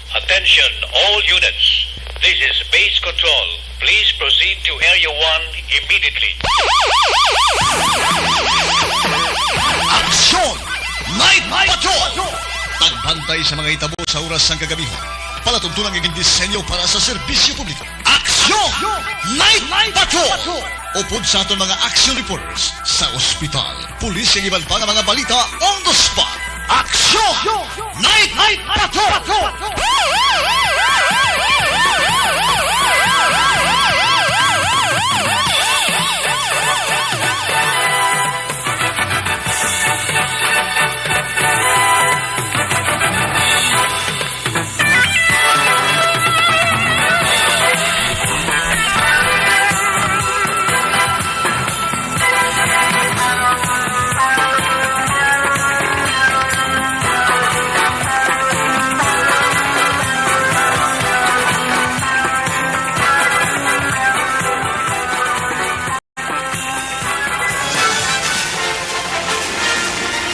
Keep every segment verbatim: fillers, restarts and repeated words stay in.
Attention, all units. This is base control. Please proceed to Area one immediately. Aksyon! Night Patrol! Pagbantay sa mga hitabo sa oras sang kagabi. Palatuntunan nga gindisenyo para sa serbisyo publiko. Aksyon! Night Patrol! Upod sa aton mga action reporters sa ospital, pulis, kag iban pa nga mga balita on the spot. Aksyon! Night, Night Patrol!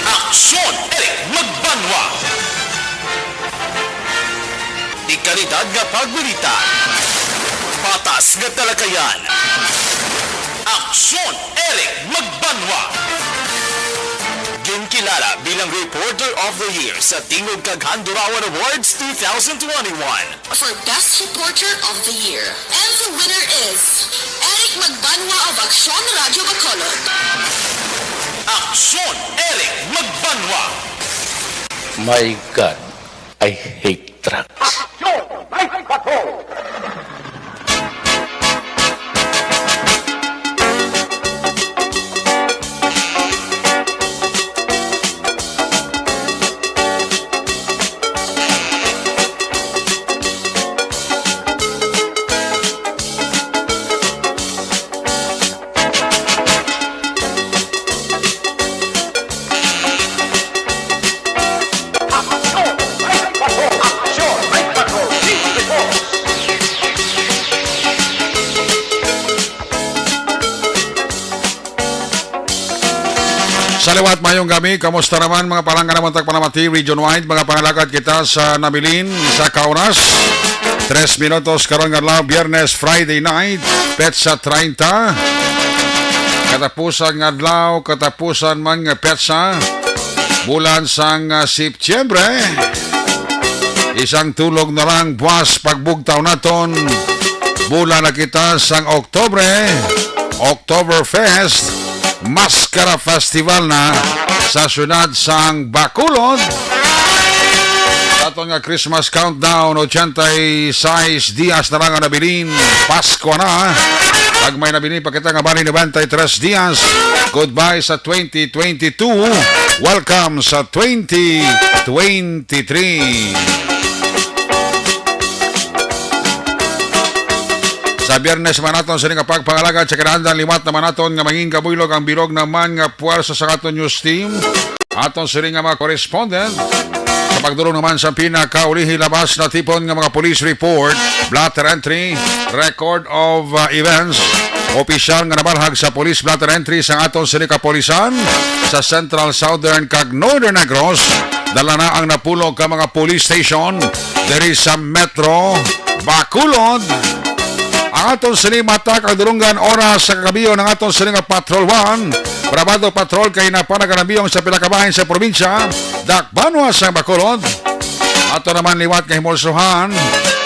Aksyon, Eric Magbanwa. Di kalidad nga pagbalita. Patas nga talakayan. Aksyon, Eric Magbanwa. Ginkilala bilang Reporter of the Year sa Tingog kag Handurawan Awards two thousand twenty-one. For Best Reporter of the Year. And the winner is Eric Magbanwa of Aksyon Radio Bacolod. Aksyon, Eric Magbanwa. My God, I hate drugs. Aksyon! May Patrol! Sa liwat, mayong gabi. Kamusta naman, mga palangga naman tag Panamati region wide? Mga pangalagad kita sa Nabilin, sa Kaunas. Tres minutos karon nga adlaw, Biyernes, Friday night, petsa treinta. Katapusan nga adlaw, katapusan man nga petsa, bulan sang, ah, Setyembre. Isang tulog na lang, buwas pagbugtaw naton. Bulan na kita sang Oktobre, Oktoberfest, Maskara Festival na sa siyudad sang Bacolod. Aton nga Christmas countdown, ochenta y seis dias na lang ang nabilin. Pasko na. Pag may nabilin pa kita nga bali, noventa y tres dias. Goodbye sa twenty twenty-two. Welcome sa twenty twenty-three. Sa Biyernes man naton sini nga pagpangalagad sa kinahanglan, liwat naman naton nga mangin kabuylog ang bilog naman nga puwersa sa aton news team. Aton sini nga mga correspondent sa pagdulong naman sa pinakaulihi labas na tipon nga mga police report, blotter entry, record of, uh, events, opisyal nga nabalhag sa police blotter entry sa aton sini kapulisan sa Central, Southern, kag Northern Negros. Dala na ang napulo ka mga police station diri sa Metro Bacolod. Ang aton sini mata kag dulungan oras sa kagabion ang aton sini nga Patrol One, Brabado Patrol kay napanaganabiyong sa pila ka bahin sa probinsya, dakbanwa sa Bacolod. Ato naman liwat nga himulsuhan,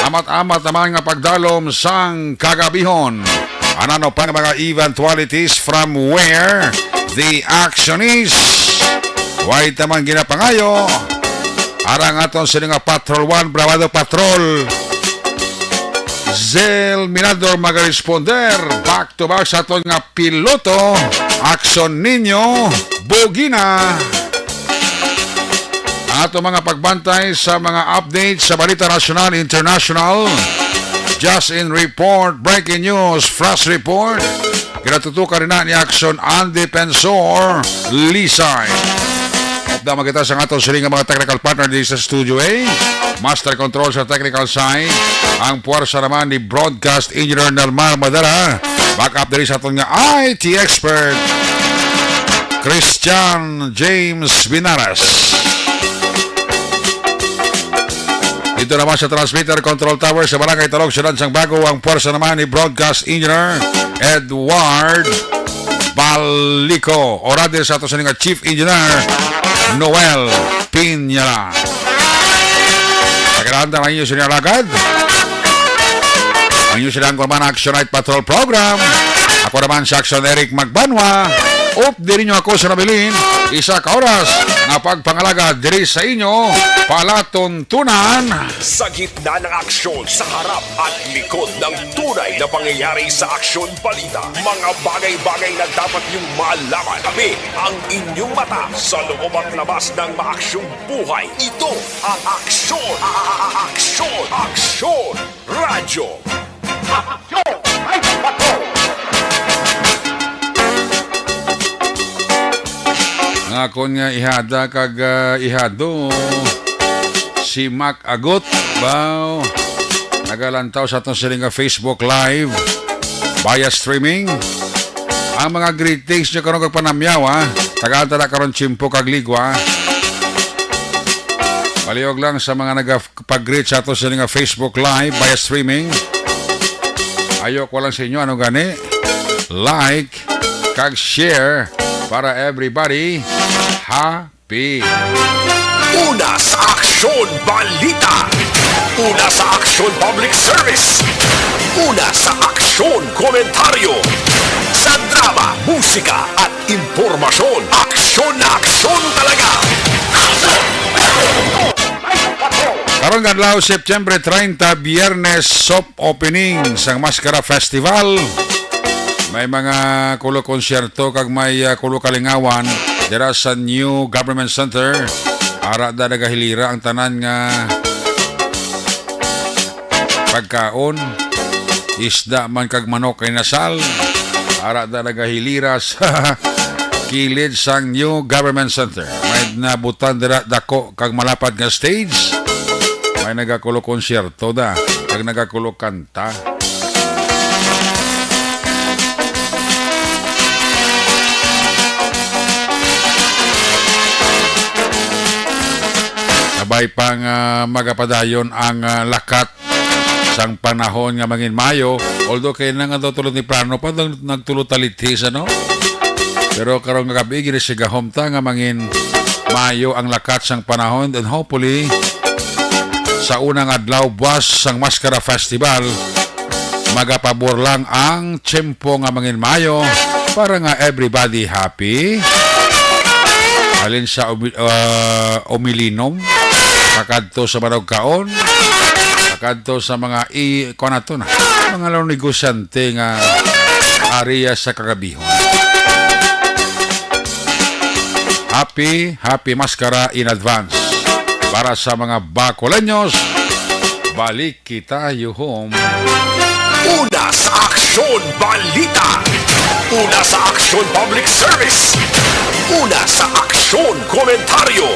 amat-amat naman nga pagdalom sang kagabihon. Anano pa nga mga eventualities from where the action is? Way ta man ginapangayo. Arang aton sini nga Patrol One, Brabado Patrol. Zel Minador magaresponder. Back to back sa aton nga piloto, Action Niño Bugina. Ang ato mga pagbantay sa mga updates sa balita nasyonal, international. Just in report, breaking news, flash report. Ginatutukan rin na ni Action Andy Pensor Lisay. Upda man kita sa aton sini nga mga technical partner diri sa Studio A. Master control sa technical side, ang puwersa naman ni Broadcast Engineer Nelmar Madara. Backup diri sa aton nga I T expert, Christian James Binaras. Dito naman sa transmitter control tower sa Barangay Talog, Siyudad sang Bago, ang pwersa naman ni Broadcast Engineer Edward Balico. Order sa ato sa nga Chief Engineer Noel Piñala. Tagalanta ang inyo sinalagad. Ang inyo silang kurman Action Night Patrol Program. Ako naman si Action Eric Magbanwa. Updi ninyo ako sa nabilin. Isa ka oras nga pagpangalagad diri sa inyo palatuntunan. Sa gitna ng aksyon, sa harap at likod ng tunay na pangyayari sa Aksyon Balita, mga bagay-bagay na dapat niyong malaman. Kami ang inyong mata sa loob at labas ng maaksyong buhay. Ito ang Aksyon, Aksyon, Aksyon Radyo. Aksyon! Ay, bato! Ang akon nga ihada kag, ah, ihado, si Mac Agot, baw, nagalantaw sa aton sini nga Facebook Live via streaming. Ang mga greetings nyo karon kag panamyaw, ha? Tagaan ta na karon tiyempo kag ligwa. Palihog lang sa mga nagapag-greet sa ato sini nga Facebook Live via streaming. Ayok ko lang sa inyo, ano gani? Like kag share para everybody happy. Una sa Aksyon Balita. Una sa Aksyon Public Service. Una sa Aksyon Komentaryo. Sa drama, musika, at impormasyon. Aksyon na aksyon talaga. Karon nga adlaw, September treinta, Biyernes, soft opening sang Maskara Festival. May mga kulo konsyerto kag may, ah, kulo kalingawan dira sa New Government Center. Ara da nagahilira ang tanan nga pagkaon, isda man kag manok kay nasal. Ara da nagahilira sa kilid sang New Government Center. May nabutan dira dako kag malapad nga stage. May nagakulo konsyerto da, kag nagakulo kanta. Sabay pa nga magapadayon ang, ah, lakat sang panahon nga mangin mayo, although kay na nga daw tulo ni plano pa daw nagtulo talitis, ano? Pero karong nga gabi, ginisigahom ta nga mangin mayo ang lakat sang panahon, and hopefully, sa unang adlaw buwas sang Maskara Festival, magapabor lang ang tiyempo nga mangin mayo para nga everybody happy. Halin sa umi-, ah, umilinom, pakadto sa manugkaon, pakadto sa mga i-, kuwan nato na, mga negosyante nga area sa kagabihon. Happy, happy Maskara in advance. Para sa mga Bacoleños, balik kita yuhom. Una sa Aksyon Balita. Una sa Aksyon Public Service. Una sa Aksyon Komentaryo.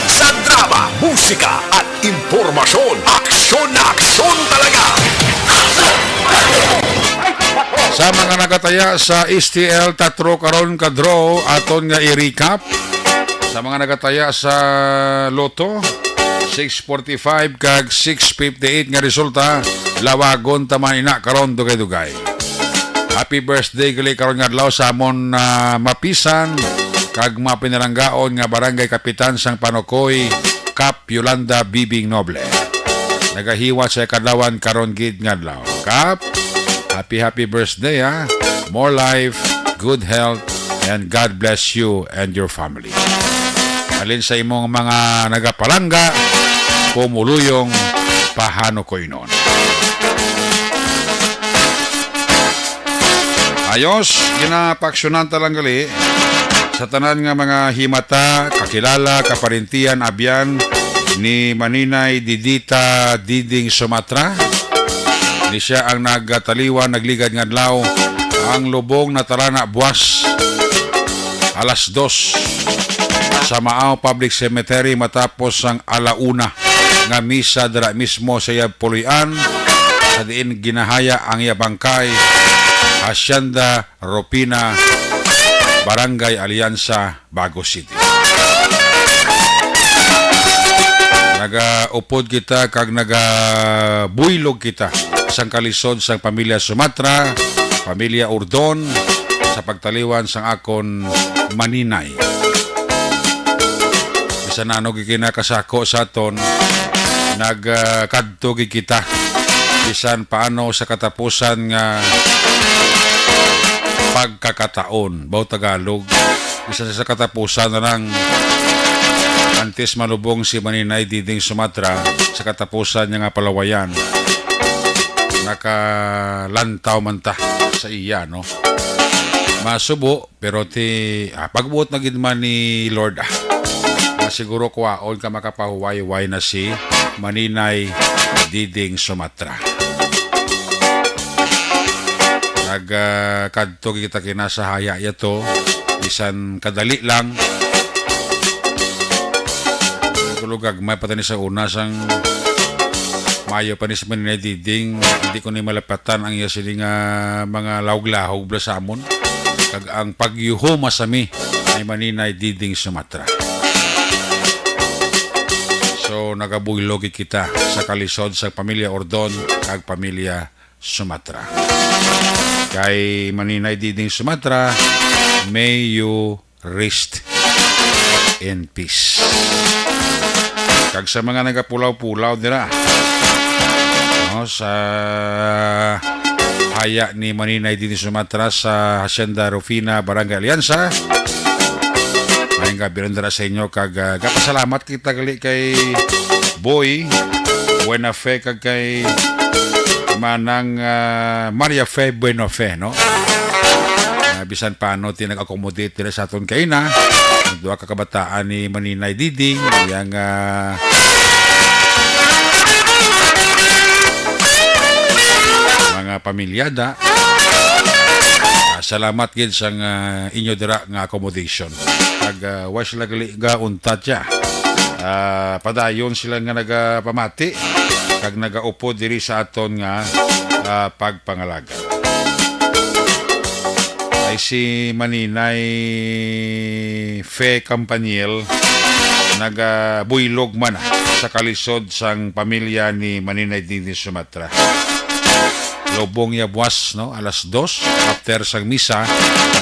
Sa drama, musika, at impormasyon. Aksyon na aksyon talaga. Sa mga nagataya sa S T L Tatro karon ka draw, aton nga i-recap. Sa mga nagataya sa Lotto, six forty-five kag six fifty-eight nga resulta, lawagon ta man ina karon dugay-dugay. Happy birthday gali karon nga adlaw sa amon, ah, mapisan kag mapinalanggaon nga barangay kapitan sang Panokoy, Kap Yolanda Bibing Noble. Nagahiwat sa kadlawan karon gid nga adlaw. Kap, happy, happy birthday, ha. More life, good health, and God bless you and your family. Halin sa imong mga nagapalangga, pumuluyong pahanukuynon. Ayos, ginapaaksyonan ta lang gali sa tanan nga mga himata, kakilala, kaparintihan, abyan ni Maninay Didita Diding Sumatra. Ni siya ang nagtaliwan, nagligad nga adlaw. Ang lubong natarana buwas alas dos sa Maao Public Cemetery matapos ang ala una nga misa dira mismo sa iya puloy-an, sa diin ginahaya ang iya bangkay, Hacienda Rupina, Barangay Alianza, Bago City. Nagaupod kita kag nagabuylog kita sang kalisod sang pamilya Sumatra, pamilya Urdon, sa pagtaliwan sang akon maninay. Bisan ano gid kinakasako sa aton, nagkadto gid kita bisan paano sa katapusan nga pagkakataon. Baw Tagalog, bisan sa katapusan na lang, antes malubong si Maninay Diding Sumatra, sa katapusan niya nga palawayan, nakalantaw man ta sa iya, no? Masubo, pero ti, ah, pagbuot na gid man ni Lord, ah, nga siguro kwaon ka makapahuwayway na si Maninay Diding Sumatra. Nag, ah, kadto kita kina sa haya yato, bisan kadali lang. Kulo gagmay pa tani sa una sang mayo pa ni si Maninay Diding, hindi ko ni malapatan ang iya sini nga mga lahog-lahog bala sa amon. Kag ang pagyuhuma sa mi ni Maninay Diding Sumatra. So, nagabuylog kita sa kalisod sa pamilya Ordon kag pamilya Sumatra. Kay Maninay Diding Sumatra, may you rest in peace. Kag sa mga nagapulaw-pulaw dira, no, sa haya ni Maninay Diding Sumatra sa Hacienda Rufina, Barangay Alianza, maayong gabi rin dira sa inyo. Kag, ah, gapasalamat kita gali kay Boy Buenafe kag kay Manang, ah, Maria Fe Buenafe, no? Ah, bisan paano ti nag-accommodate nila sa aton kaina, ang duha ka kabataan ni Maninay Diding, yang, ah, mga pamilyada. Ah, salamat gid sang, ah, inyo dira nga accommodation. Kag, ah, wa sila gali gauntat siya. Ah, padayon sila nga nagapamati kag nagaupod diri sa aton nga, ah, pagpangalaga. Ay si Maninay Fe Campaniel nagabuylog man sa kalisod sang pamilya ni Maninay Diding Sumatra. Lubong ya buwas, no, alas dos, after sang misa,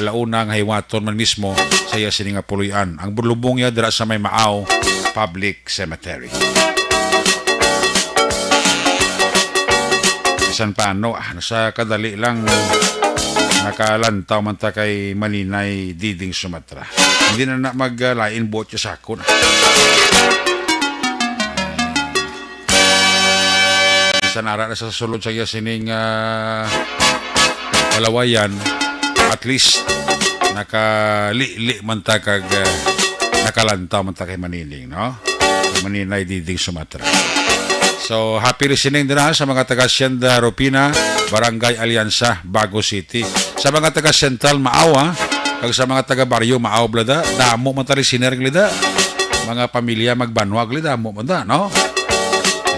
alauna nga hiwaton man mismo sa iya sini nga puloy-an. Ang lubong ya dira sa may Maaw Public Cemetery. Bisan paano, ah, nasa kadali lang, nakalantaw man ta kay Maninay Diding Sumatra. Hindi na na mag, ah, lain buot ya sa akon. Bisan ara na sa sulod sa iya sining, ah, palawayan, at least nakalili man ta kag, ah, nakalantaw man ta kay Maninay, no? Maninay Diding Sumatra. So, happy listening din, ha, sa mga taga Hacienda Rufina, Barangay Alianza, Bago City. Sa mga taga Central, Maaw, ha, kag sa mga taga Barrio, Maaw, blada, damo man ta listener, blada. Mga pamilya magbanwa, blada, damo man ta, no?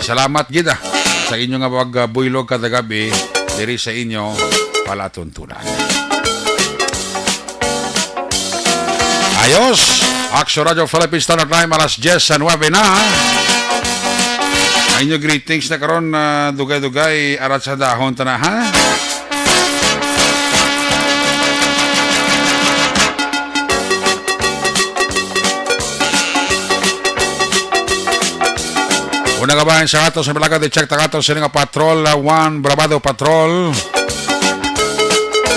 Salamat gid, ah, sa inyo nga pagbuylog kada gabi diri sa inyo palatuntunan. Ayos! Action Radio Philippines Standard Time, alas diyes sa nuwebe na. Ang inyo greetings na karon, ah, dugay-dugay, arat sa dahon, tana, ha? Una ka ba sa ato sa Malaga, di check ta ato sini nga Patrol, ah, one, Bravado Patrol.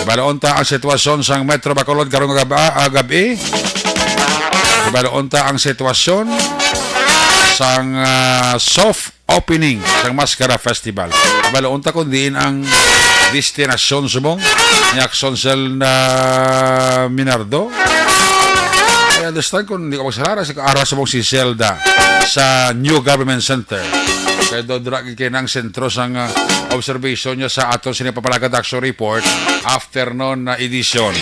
Ibaluon ta ang sitwasyon sang Metro Bacolod karong gab-, ah, gab-i. Ibaluon ta ang sitwasyon sang, ah, soft opening sang Mascara Festival. Ibaluon ta kung diin ang destinasyon subong ni Action Cell na Minardo. I understand kung di ko magsalada sa ara subong si Zelda sa New Government Center. Kaya do dra kay nang sentro sang, ah, observation niya sa aton sini papalagad action report afternoon na edisyon.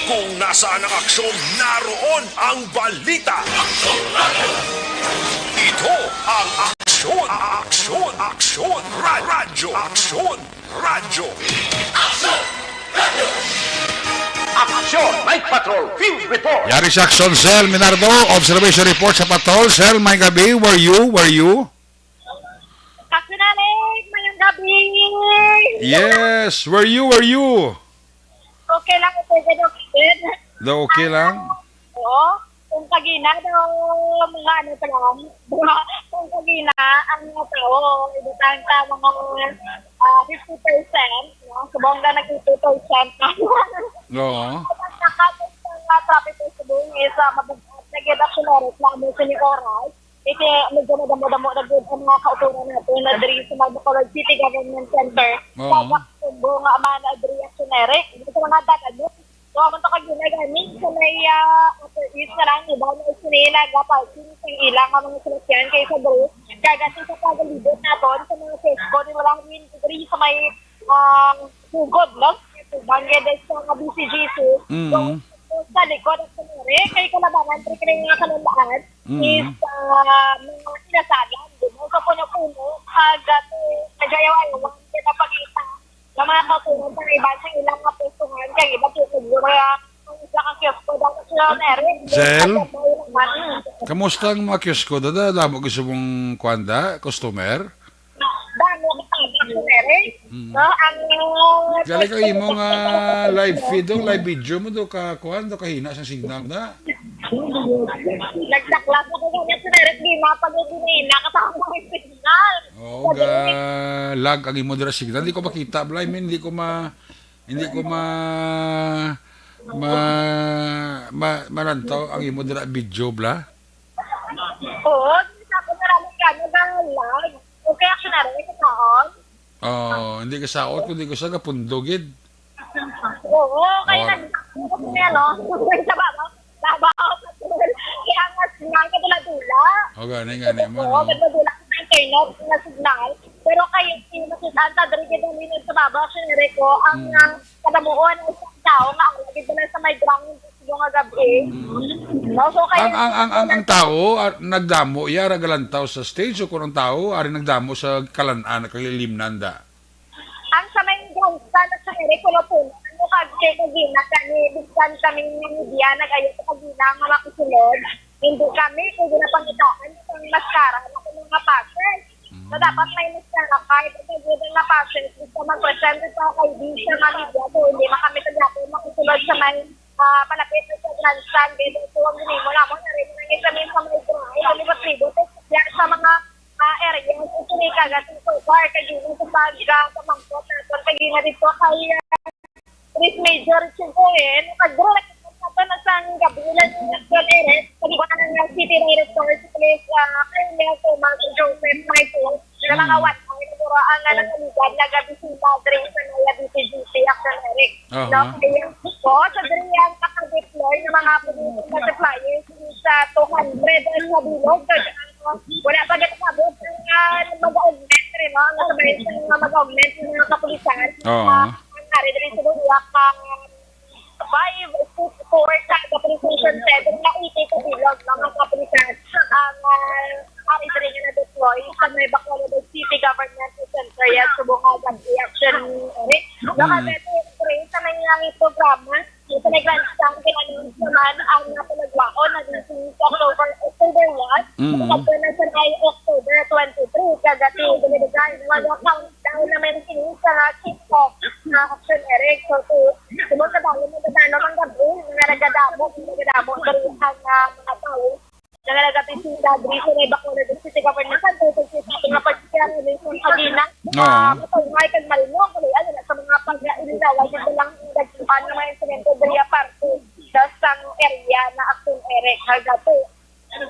Kung nasaan ang aksyon, naroon ang balita. Ito ang Aksyon, Aksyon, Aksyon, Ra-, Radyo, Aksyon, Radyo. Aksyon! Radyo! Aksyon! May patro! Field Report. Yari sa Aksyon, Sel Minardo. Observation report sa patrol. Sel, may gabi. Where you? Where you? Aksyon Eric, mayong gabi. Yes. Where you? Where you? Okay lang, okay, okay, okay. Do okay lang? Ah, oo. Kung kagina daw, mga ano pa lang, kung kagina, ang mga tao, ibutang sa mga, ah, fifty percent, no? Subong na nag fifty percent. Oo. Ang nakatos sa mga traffic sa subong is, ah, mabuhat na gyud ang sumarit na mo sa ni oras. Kasi medyo madamo-damo na gyud ang mga kauturan natin na diri sa may Bacolod City Government Center. Oo. Sa Bacolod nga man, ah, diri, Aksyon Eric. Dito sa mga dagat, no? So, ang mga kagina gani sa may, ah, Upper East na lang, iba na sila nagaparking sa ilang mga sasakyan kaysa diri. Kaya kasi sa pagalibot naton, sa mga sesko, di wala rin diri sa may, ah, sugod, no? Bangga din sa mga B C G C. Mm. So, sa likod at sa diri, kay kalabanan, diri kay mga kalulaan, Mm. is, ah, mga sinasalan, di ba? Sa puno-puno, kag, ah, nagayaw-ayawan, pinapakita. Nga mga kauturan sa iban sa ilang mga pwestuhan, kag iba po, mga, ang isa ka kiosko, dapat sila na rin. Zel? Ang mga, mm. Kamusta ang mga kiosko? Dada, damo gusto mong kuwan da? Customer? Damo ka pa, Aksyon Eric. Mm. No, ang, uh, Galing ka imo nga live feed do, live video mo do ka kuwan do, kahina sa signal na. Nagsaklas ako sa Aksyon Eric, di mapag-, di na, nakatawa ko yung signal. Oo, Sabi ga-, lag ang imo dira signal. Hindi ko makita, bla. I mean, hindi ko ma-, hindi ko ma-, ma-, ma-, malantaw ang imo dira video, bla. Oo, sa ako, marami ka, nag-lag. Okay, Aksyon Eric, ikaw? Oo, hindi ka saot, kundi ko sa kapundogid. Oo, kaya Oh. nag-, ano ko niya, no? Sa baba, baba, kaya nga, nga, kadula-dula. O, gani, gani mo, Oo, no? kadula-dula sa internet, nga signal. Pero kayo, si Makita, ang tadri, kaya dali na sa baba, Aksyon Eric, ang, Mm. ang kanamuon, ang isang tao, nga, ang lagi ba na sa may ground, sa mga gabi. Mm. No, so, kaya Ang, ang, ang, ang, ang tao, ah, nagdamo, ya, ragalantaw sa stage, o kung ang tao, ari nagdamo sa kalan-an, kalilimnan da. Ang sa may grandstand at sa Eric Puno-Puno, ano ka, kay kagina kami, bisan kami nga media, nag-ayo sa kagina nga makisulod. Hindi kami, kung ginapangitaan, ang maskara, na kung mga passes. Mm. Na dapat may maskara ka, ito sa gina nga passes, gusto mag-present sa I D sa mga media, so hindi man kami tagyapon makisulod sa may, ah, palapit na sa grandstand, dito, so ang ginimo namon, na rin na sa may, sa may drive, sa libot-libot, eh, sa mga ah, area, ito ni Kagat, so far, kay Gina sa pag, ah, pamangkot naton, kay Gina dito kay, ah, Police Major Chibuin, nagdala naton na sang gabi lang yung National Area, kalibutan ng City Director, si Police, ah, Colonel Thomas Joseph Michael, na mga Mm. one hour na mura ang, ah, nakaligad na gabi sa Padre sa Naya B P G C Action Eric. Aha. No? Kaya po, sa diri ang nakadeploy ng mga police na suppliers sa two hundred sa bilog, kag wala pa gid nakabot ang, ah, mag-augment rin, no? Ang nasa sa mga mag-augment ng mga kapulisan. Oo. Ah, ang nari diri sa Bulacan, ah, five six four sa Police Station seven na eighty ka bilog, no? Mga kapulisan ang, ah, ari diri nga na-deploy sa may Bacolod City Government Center, yan, subong nga action, eh. Mm. Nakasete, pre, sa may, ah, programa, sa may grandstand, kinanunod naman ang napalagwaon na this is October, October one. Mm. Sa pagkuna sa may October twenty-three, kagati, binibigay, wala countdown na may nakinis sa kick-off na Action Eric. So, to, sumod sa dami ng gagano, ang gabi, nga nagadamo, nagadamo, dali ang, ah, mga tao. Nangalagapit sila diri sa may Bacolod City Government Center, sa sa ating mga pagkikita, sa Pagina, Oo. ah, matawag kag Marinong, kalian na sa mga pag-ilinaway, dito lang nagkuhan ng mga instrumento diri, aparte sa sang area na Action Eric, Hagati.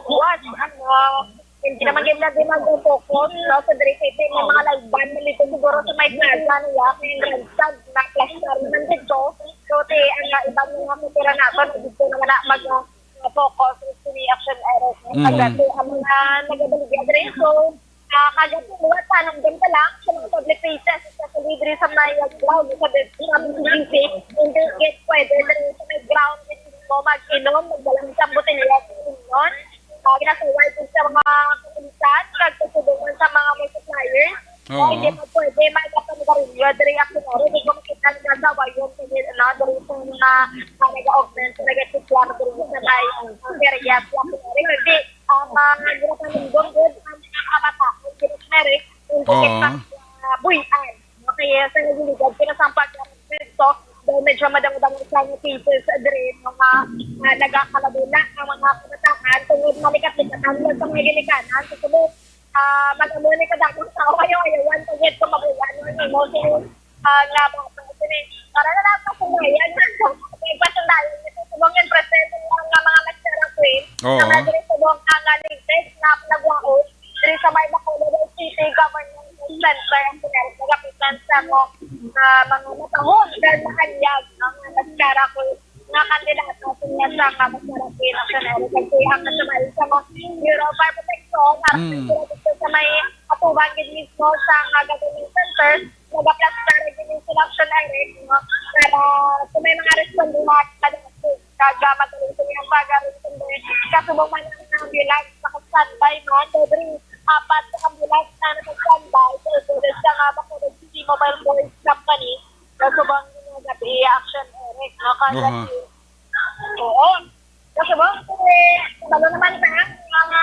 Buwas, ang, ah, hindi naman din na din mag-focus, no, sa diri sa itin ng mga live band, nandito siguro sa may plaza nila, kay Grand Stand, na plaza naman dito. So, ti, ang, ah, ibang mga kultura nato, nandito naman na mag, ah, focus is kini Action Eric. Mm. Kagati ang mga nagabaligya diri. So, ah, kagati mga tanong din pa lang sa mga public places, especially diri sa may ground, sa, sa B C G C, hindi gid pwede diri sa may ground, hindi mo mag-inom, magdala sa botelya, inom. Ah, ginasaway din sa mga kapulisan, kag kasubungan sa mga multipliers. Oo. Hindi pa pwede, may kapanigarilyo, diri ang pinoro, di ko makita ang sasawayon, kaya, ano, diri sa mga, ah, nag-augment, nag- Ay, ang serious lang po, Eric. Kasi, ah, ma-, ginapanindong gud ang mga kabataan, ginapanindong, yung Oo. Sa, ah, buhian. Okay, sa nagligad, pinasampag ng Kristo, dahil medyo madamo-damo sa mga cases diri, mga, ah, nagakalabunan ang mga kabataan, tungod malikat-likatan lang sa mga ginikanan. So, kung, ah, mag-amo ni kadakong tao, ayaw-ayawan, pag ito mabuyan, ano, mo, so, ah, nga mga sini. Para na lang pasundayan na. May pasundayan na sa subong yung presente nga mga Mascara Queen. Oo. Ang mga diri subong ang, ah, latest na nagwaon diri sa may Bacolod City Government Center ang pinag-, nagapitan sa mo, ah, mga matahon dahil mahanyag ang Mascara Queen nga kandidato sa mga Mascara Queen National. Kasi ang kasabay sa mga Bureau of Fire Protection, Mm. Sa may atuban gid mismo sa, ah, government center, nagaplastar gid yung selection area, no? Para kung may mga responde, mga kadagdag, kag, ah, matuloy sa iyang pag-responde. Kasubong man ang ambulance, naka-standby, no? So, diri, apat ka ambulance na naka-standby. So, ito sa nga Bacolod City Mobile Force Company, kasubong nga gabi, action, Eric, no? Kaya Aha. si-, oo. Kasi mo, eh, kabalo naman na ang mga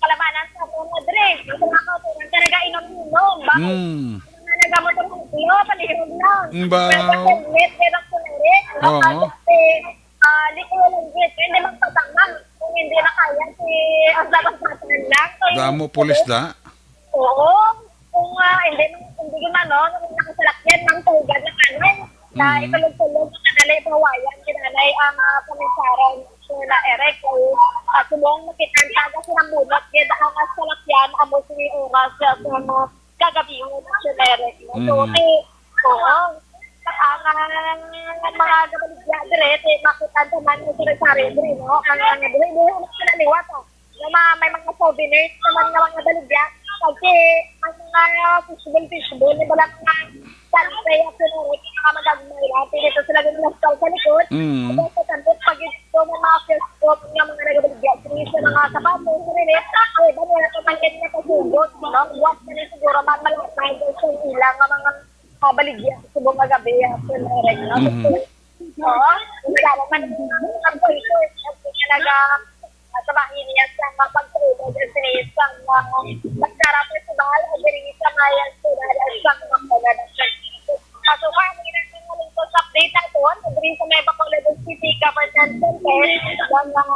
kalabanan sa mga dre. Ito na ako, ito na talaga inom-inom. Bakit? Mm. Ang mga nagamot ang ulo, palihog lang. Mm, ba? Pero sa helmet, may vaccine na rin. Oo. Ang pagkakit, ah, di ko lang git. Hindi magpatamang. Kung hindi na kaya, si, ang dapat lang. Kaya Damo pulis da. Oo. Kung, ah, hindi man, hindi man, no, nung nakasalakyan ng tulad ng ano, na Mm. itulog-tulog, kadali, pawayan, kinanay ang, ah, pamisaran, sir, na Eric. Kay, ah, subong makita ang taga sinambunot, gid ang, ah, salakyan, amo sini oras, ah, sa mga kagabi, sir, Eric, no? So, Mm. okay, oo. Ang, ah, mga gabaligya, dire, te, makita ang tanan ng sari-sari, dire, no? Ang, ang, dire, dire, ang kinaliwat, ah. Nga ma-, may mga souvenirs naman nga mga baligya. Kasi ang mga fishball, fishball, yung mga santay at sunod, mga magagmay lang. Pwede sa sila din sa likod. Mm. At sa tampok, pag ito, may mga fishball, yung mga nagabaligya. Sige sa mga sapatos, sa rin, eh. Ay, ba, wala pa man yan nga pagsugot, no? Buwas na rin siguro, man, malapay, sa ilang nga mga, ah, baligya. Subong nga gabi, ah, sa mga rin, no? Mhm. Oo. Wala pa man, ang pulso, ang talaga, sa bahin niya sa mga pagtulog at sinis sa mga Mascara Festival, o diri sa mga Mascara sa mga Mascara. Pasukan ang ilang mga latest update naton, diri sa may Bacolod City Government Center, ang mga,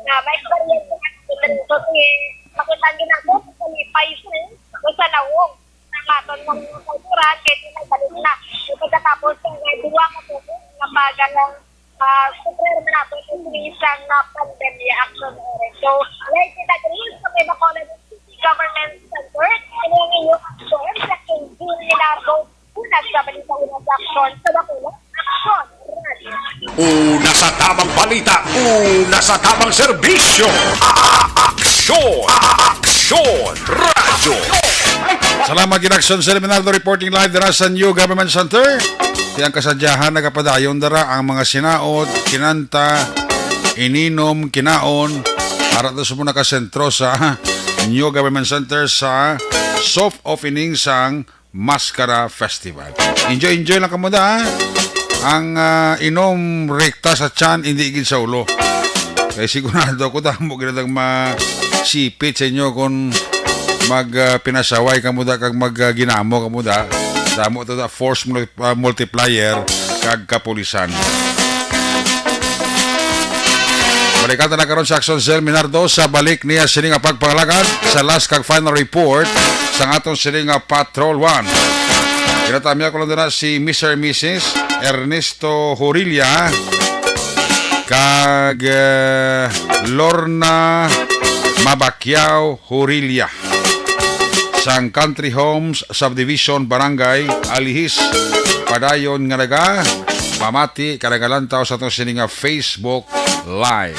ah, may experience sa mga ito, eh, makita ang ginagawa sa kalipay, eh, sa nawong. Sa aton nga mga kultura, kay di nagbalik na. So, pagkatapos sa mga duwa ka tuig nga pag-, ah, suffer man nato sa isang, ah, pandemya, action, oras. So, like kita diri sa may Bacolod City Government Center, ano ang inyong action? Sa June Minardo, una sa balita, una sa action sa Bacolod. Action Radio. Una sa tamang balita, una sa tamang serbisyo. A-, a-, aksyon, a-, a-, aksyon, radyo. Salamat gid, Action Sir Minardo, reporting live dira sa New Government Center. Ti ang kasadyahan nagapadayon dira ang mga sinaot, kinanta, ininom, kinaon. Para to sa mga nakasentro sa New Government Center sa soft opening sang Mascara Festival. Enjoy, enjoy lang kamo da, ha? Ang, ah, inom rekta sa tiyan, hindi gid sa ulo. Kay sigurado ako, damo gid ang masipit sa inyo kung mag, ah, pinasaway kamo da kag mag, ah, ginamo kamo da. Damo to da, force mul-, ah, multiplier kag kapulisan. Balikan ta na karon si Action Sir Minardo sa balik niya sini nga pagpangalagad sa last kag final report sa aton sini nga Patrol One. Ginatamya ko lang na si Mister and Missus Ernesto Horilla kag, eh, Lorna Mabacquiao Horilla sang Country Homes Subdivision, Barangay Alihis, padayon nga naga pamati ka nagalantaw sa atong sini nga Facebook Live.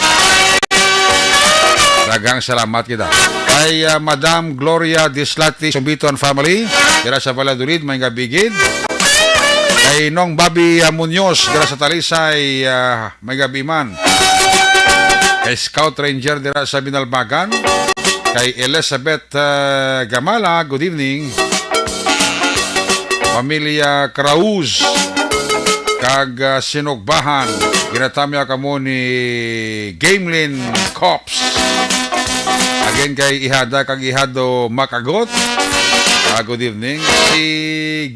Daghang salamat kita kay, ah, Madam Gloria Dislati Sumbito and family, dira sa Valladolid, may gabigid. Kay Nong Bobby, ah, Muñoz, dira sa Talisay, ah, may gabi man. Kay Scout Ranger dira sa Binalbagan. Kay Elizabeth, ah, Gamala, good evening. Pamilya Krauz, kag, ah, Sinugbahan. Ginatamya kamo ni Gamelin Cops. Again kay Ihada kag Ihado Makagot. Ah, good evening. Si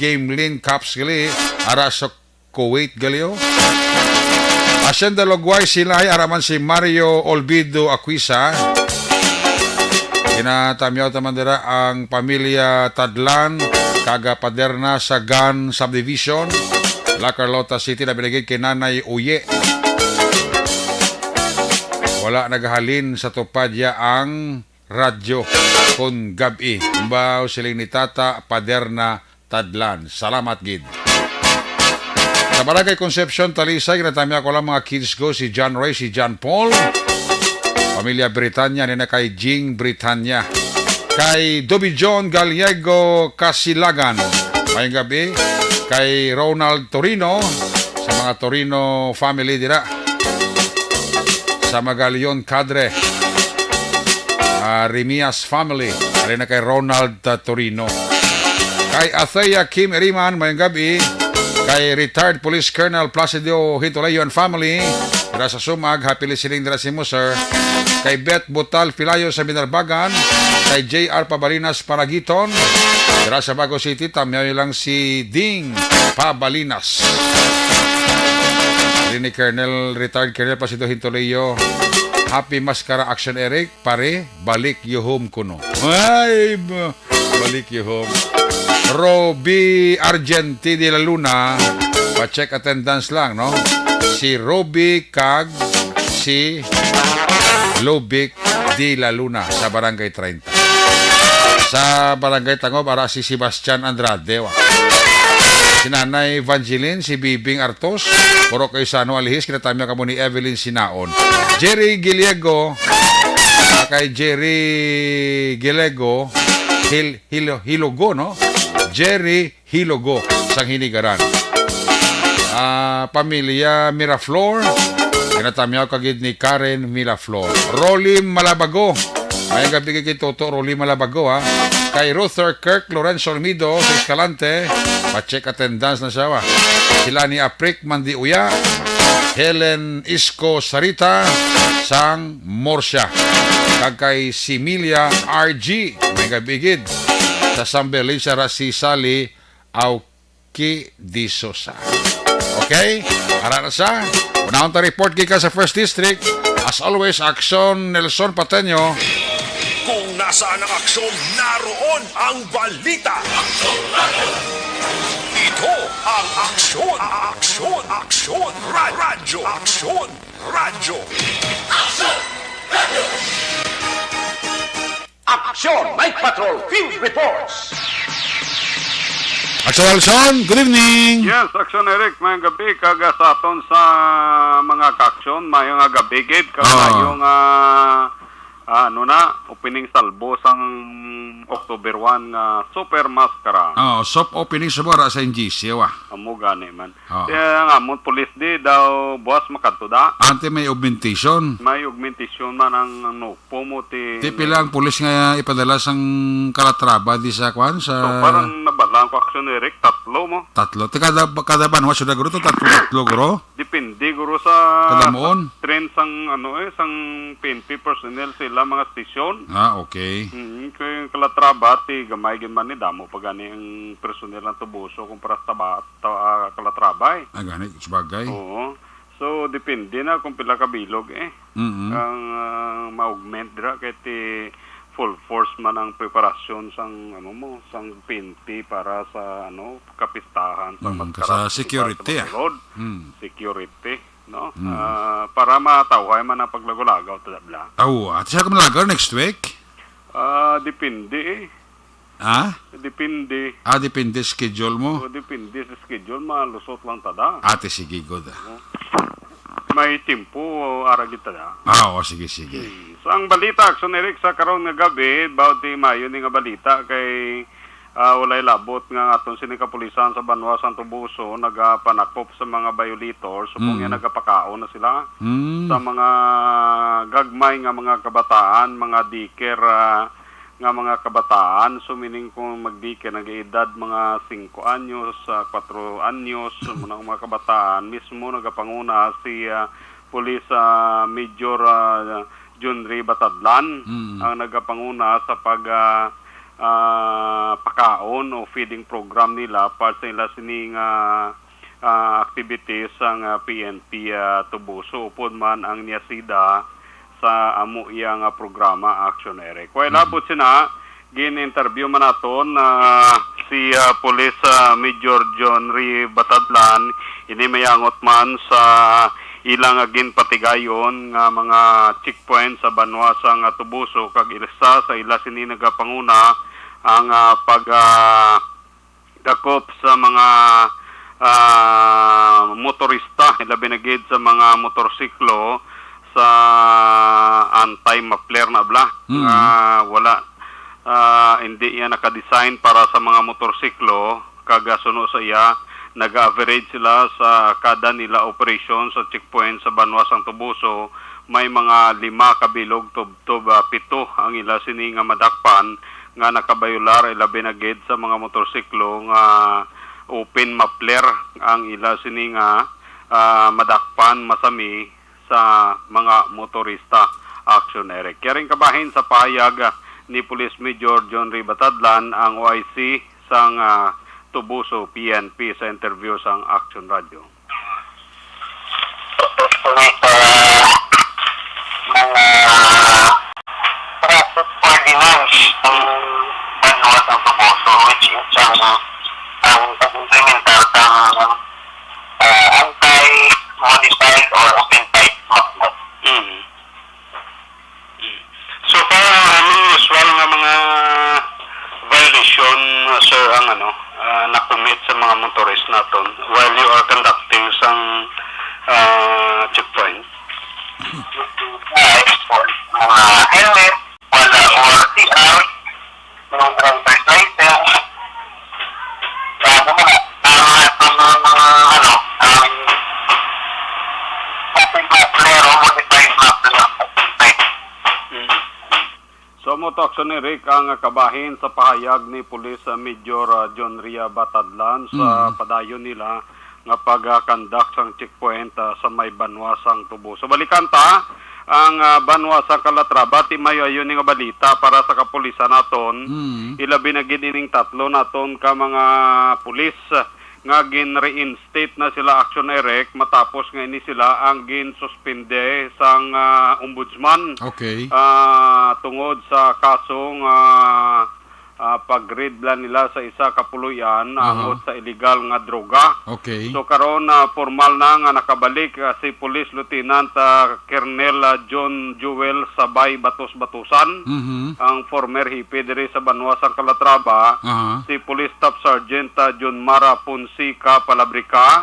Gamelin Cops gali, ara sa Kuwait gali, oh. Hacienda Lugway, Silay, ara man si Mario Olvido Aquisa. Ginatamyaw ta man dira ang pamilya Tadlan, kag Paderna sa Gan Subdivision, La Carlota City, na binigay kay Nanay Uye. Wala nagahalin sa tupad ya ang radyo kon gab-i. Umbaw siling ni Tata, Paderna, Tadlan. Salamat gid. Sa Barangay Concepcion, Talisay, ginatamyaw ko lang mga kids ko, si John Ray, si John Paul. Pamilya Britanya, ni na kay Jing Britanya. Kay Dobi John Gallego Casilagan. Mayong gabi. Kay Ronald Torino, sa mga Torino family dira. Sa Magalion Cadre. Ah, Remias family. Ari na kay Ronald, ah, Torino. Kay Athea Kim Eriman, mayong gabi. Kay retired Police Colonel Placido Hintulayo and family. Dira sa Sumag, happy listening dira sa imo, sir. Kay Beth Butal Filayo sa Binarbagan. Kay J R Pabalinas Paragiton. Dira sa Bago City, tamyaw lang si Ding Pabalinas. Diri ni Colonel, retired Colonel Placido Hintulayo. Happy Maskara Action Eric, pare, balik yuhom kuno. Ay, ba- Balik yuhom. Roby Argenti de la Luna. Pa-check attendance lang, no? Si Roby kag si Lubic de la Luna sa Barangay treinta. Sa Barangay Tangob, ara si Sebastian Andrade, wa. Si Nanay Evangeline, si Bibing Artos, Puro kay Sano Alihis, kinatamya kamo ni Evelyn Sinaon. Jerry Giliego, ah, kay Jerry Gilego, Hil-, Hilo-, Hilogo, no? Jerry Hilogo, sang Hinigaran. Ah, pamilya Miraflor, ginatamyaw kagid ni Karen Miraflor. Rolly Malabago, mayang gabi kay Toto Rolly Malabago, ha. Kay Ruther Kirk Lorenzo Olmido sa Escalante, pa-check attendance na siya, ha. Sila ni Aprik Mandiuya, Helen Isko Sarita, sang Murcia. Kag kay Similia R G, may gabigid sa Sambelin, siya ra si Sally Auki de Sosa. Okay? Ara na sa unahon ta report gikan sa First District. As always, Aksyon Nelson Pateño. Kung nasaan ang aksyon, naroon ang balita. Ito ang Aksyon, Aksyon, Aksyon, Ra-, Radyo, Aksyon, Radyo. Aksyon! Night Patrol Field Reports. Aksyon Nelson, good evening. Yes, Aksyon Eric, mayong gabi, kag, ah, sa aton sa mga ka-aksyon, mayong nga gabi gid, kag Ah. mayong, ah, ah, ano na, opening salvo sang October one nga Super Maskara. Oh, soft opening sa Bora sa N G C, wa? Amo gani man. Oo. Kaya nga, amon pulis di daw buwas makadto da. Ante may augmentation. May augmentation man ang, ang NOCPO mo ti Ti pila ang pulis nga ipadala sang Calatrava di sa kwan, sa So, parang nabala ko, Aksyon Eric, tatlo mo. Tatlo. Ti kada, kada banwa sila guro to, tatlo, tatlo guro? Depende guro sa Kada muon? trend sang, ano eh, sang P N P personnel sila mga station. Ah, okay. Mm, kay Calatrava, ti gamay gid man ni, damo pa gani ang personnel ng Tubuso kung para sa Tabaat. Taw-, ah, Calatrava, eh. Ah, gani, sabagay. Oo. So, depende na kung pila ka bilog, eh. Mm-mm. Ang, ah, ma-augment dira kay ti full force man ang preparasyon sang, ano mo, sang P N P para sa, ano, kapistahan sa Mm, Maskara sa sa security, ah. Bacolod. Mm. Security, no? Mm. Ah, para matawhay man ang paglagaw-lagaw, tada bla. Aw, ate, sa ka malagaw next week? Ah, depende, eh. Ha? Depende. Ah, depende schedule mo? O, depende sa schedule, malusot lang tada. Ate, sige, good. May tempo, ara gid tada. Ah, oo, sige, sige. Hmm. So, ang balita, Aksyon Eric, sa karon nga gabi, about di mayo ni nga balita kay, ah, walay labot nga aton sini kapulisan sa banwa sang Tubuso nagapanakop sa mga violators, subong Mm. nga nagapakaon na sila Mm. sa mga gagmay nga mga kabataan, mga daycare, ah, nga mga kabataan. So, meaning kung magdikit, nag-edad mga singko anyos, ah, kwatro anyos, muna ang mga kabataan, mismo nagapanguna si, ah, Police, ah, Major, ah, John Ray Batadlan Mm. ang nagapanguna sa pag, ah, ah, pakaon o feeding program nila para sa ila sining, ah, ah, activities sang, ah, P N P, ah, Tubuso, upod man ang NIACIDA sa amo iya nga programa, Action Eric. Well, Mm. labot sina, gin-interview man naton, ah, si, ah, Police, ah, Major John Ray Batadlan, ini mayangot man sa ilang ginpatigayon nga mga checkpoint sa banwa sang Tubuso, kag isa sa ila sini nagapanguna ang, ah, pag, ah, dakop sa mga, ah, motorista, labi na gid sa mga motorsiklo sa anti-muffler na bala, Mm. nga wala, ah, hindi iya naka-design para sa mga motorsiklo, kag, ah, suno sa iya, nag-average sila sa kada nila operasyon sa checkpoint sa banwa sang Tubuso, may mga lima ka bilog tubtob, ah, pito ang ila sini nga madakpan nga nakabayolar, ilabi na gid sa mga motorsiklo nga open muffler ang ila sini nga, ah, madakpan masami sa mga motorista. Action Eric. Karing kabahin sa pahayag, ah, ni Police Major John Ray Batadlan, ang O I C sang, ah, Tubuso P N P, sa interview sang Action Radio. Tapos po may sa mga traffic ordinance ng banwa ng Tubuso, which is ang, ang pag-implementar ng, ah, anti-modified or open-type muffler. Mm. Mm. So, para anong usual nga mga violation, sir, ang ano, ah, na-commit sa mga motorist naton while you are conducting sang, ah, checkpoint? Ah, export, mga helmet, wala or C R, no driver's license. Ah, ano na, ah, ano, ano, um, open muffler o modified muffler. Mm. So, amo to, Action Eric, ang kabahin sa pahayag ni Police, ah, Major, ah, John Ria Batadlan sa Mm. padayon nila nga pag-conduct sang checkpoint, ah, sa may banwa sang Tubuso. Balikan ta ang, ah, banwa sang Calatrava, ti maayo ni nga balita para sa kapulisan naton. Mm. Ilabi na gid ining tatlo naton ka mga pulis nga gin-reinstate na sila, Action Eric, matapos nga ini sila ang ginsuspende sang, ah, ombudsman, Okay. ah, tungod sa kaso nga, ah, pag-raid bala nila sa isa ka puloy-an Aha. angot sa illegal nga droga. Okay. So, karon, ah, formal na nga nakabalik, ah, si Police Lieutenant, ah, Colonel, ah, John Joel Sabay Batos Batusan, Mhm. ang former hepe diri sa banwa sang Calatrava, Aha. si Police Staff Sergeant, ah, John Mara Fonseca Palabrica,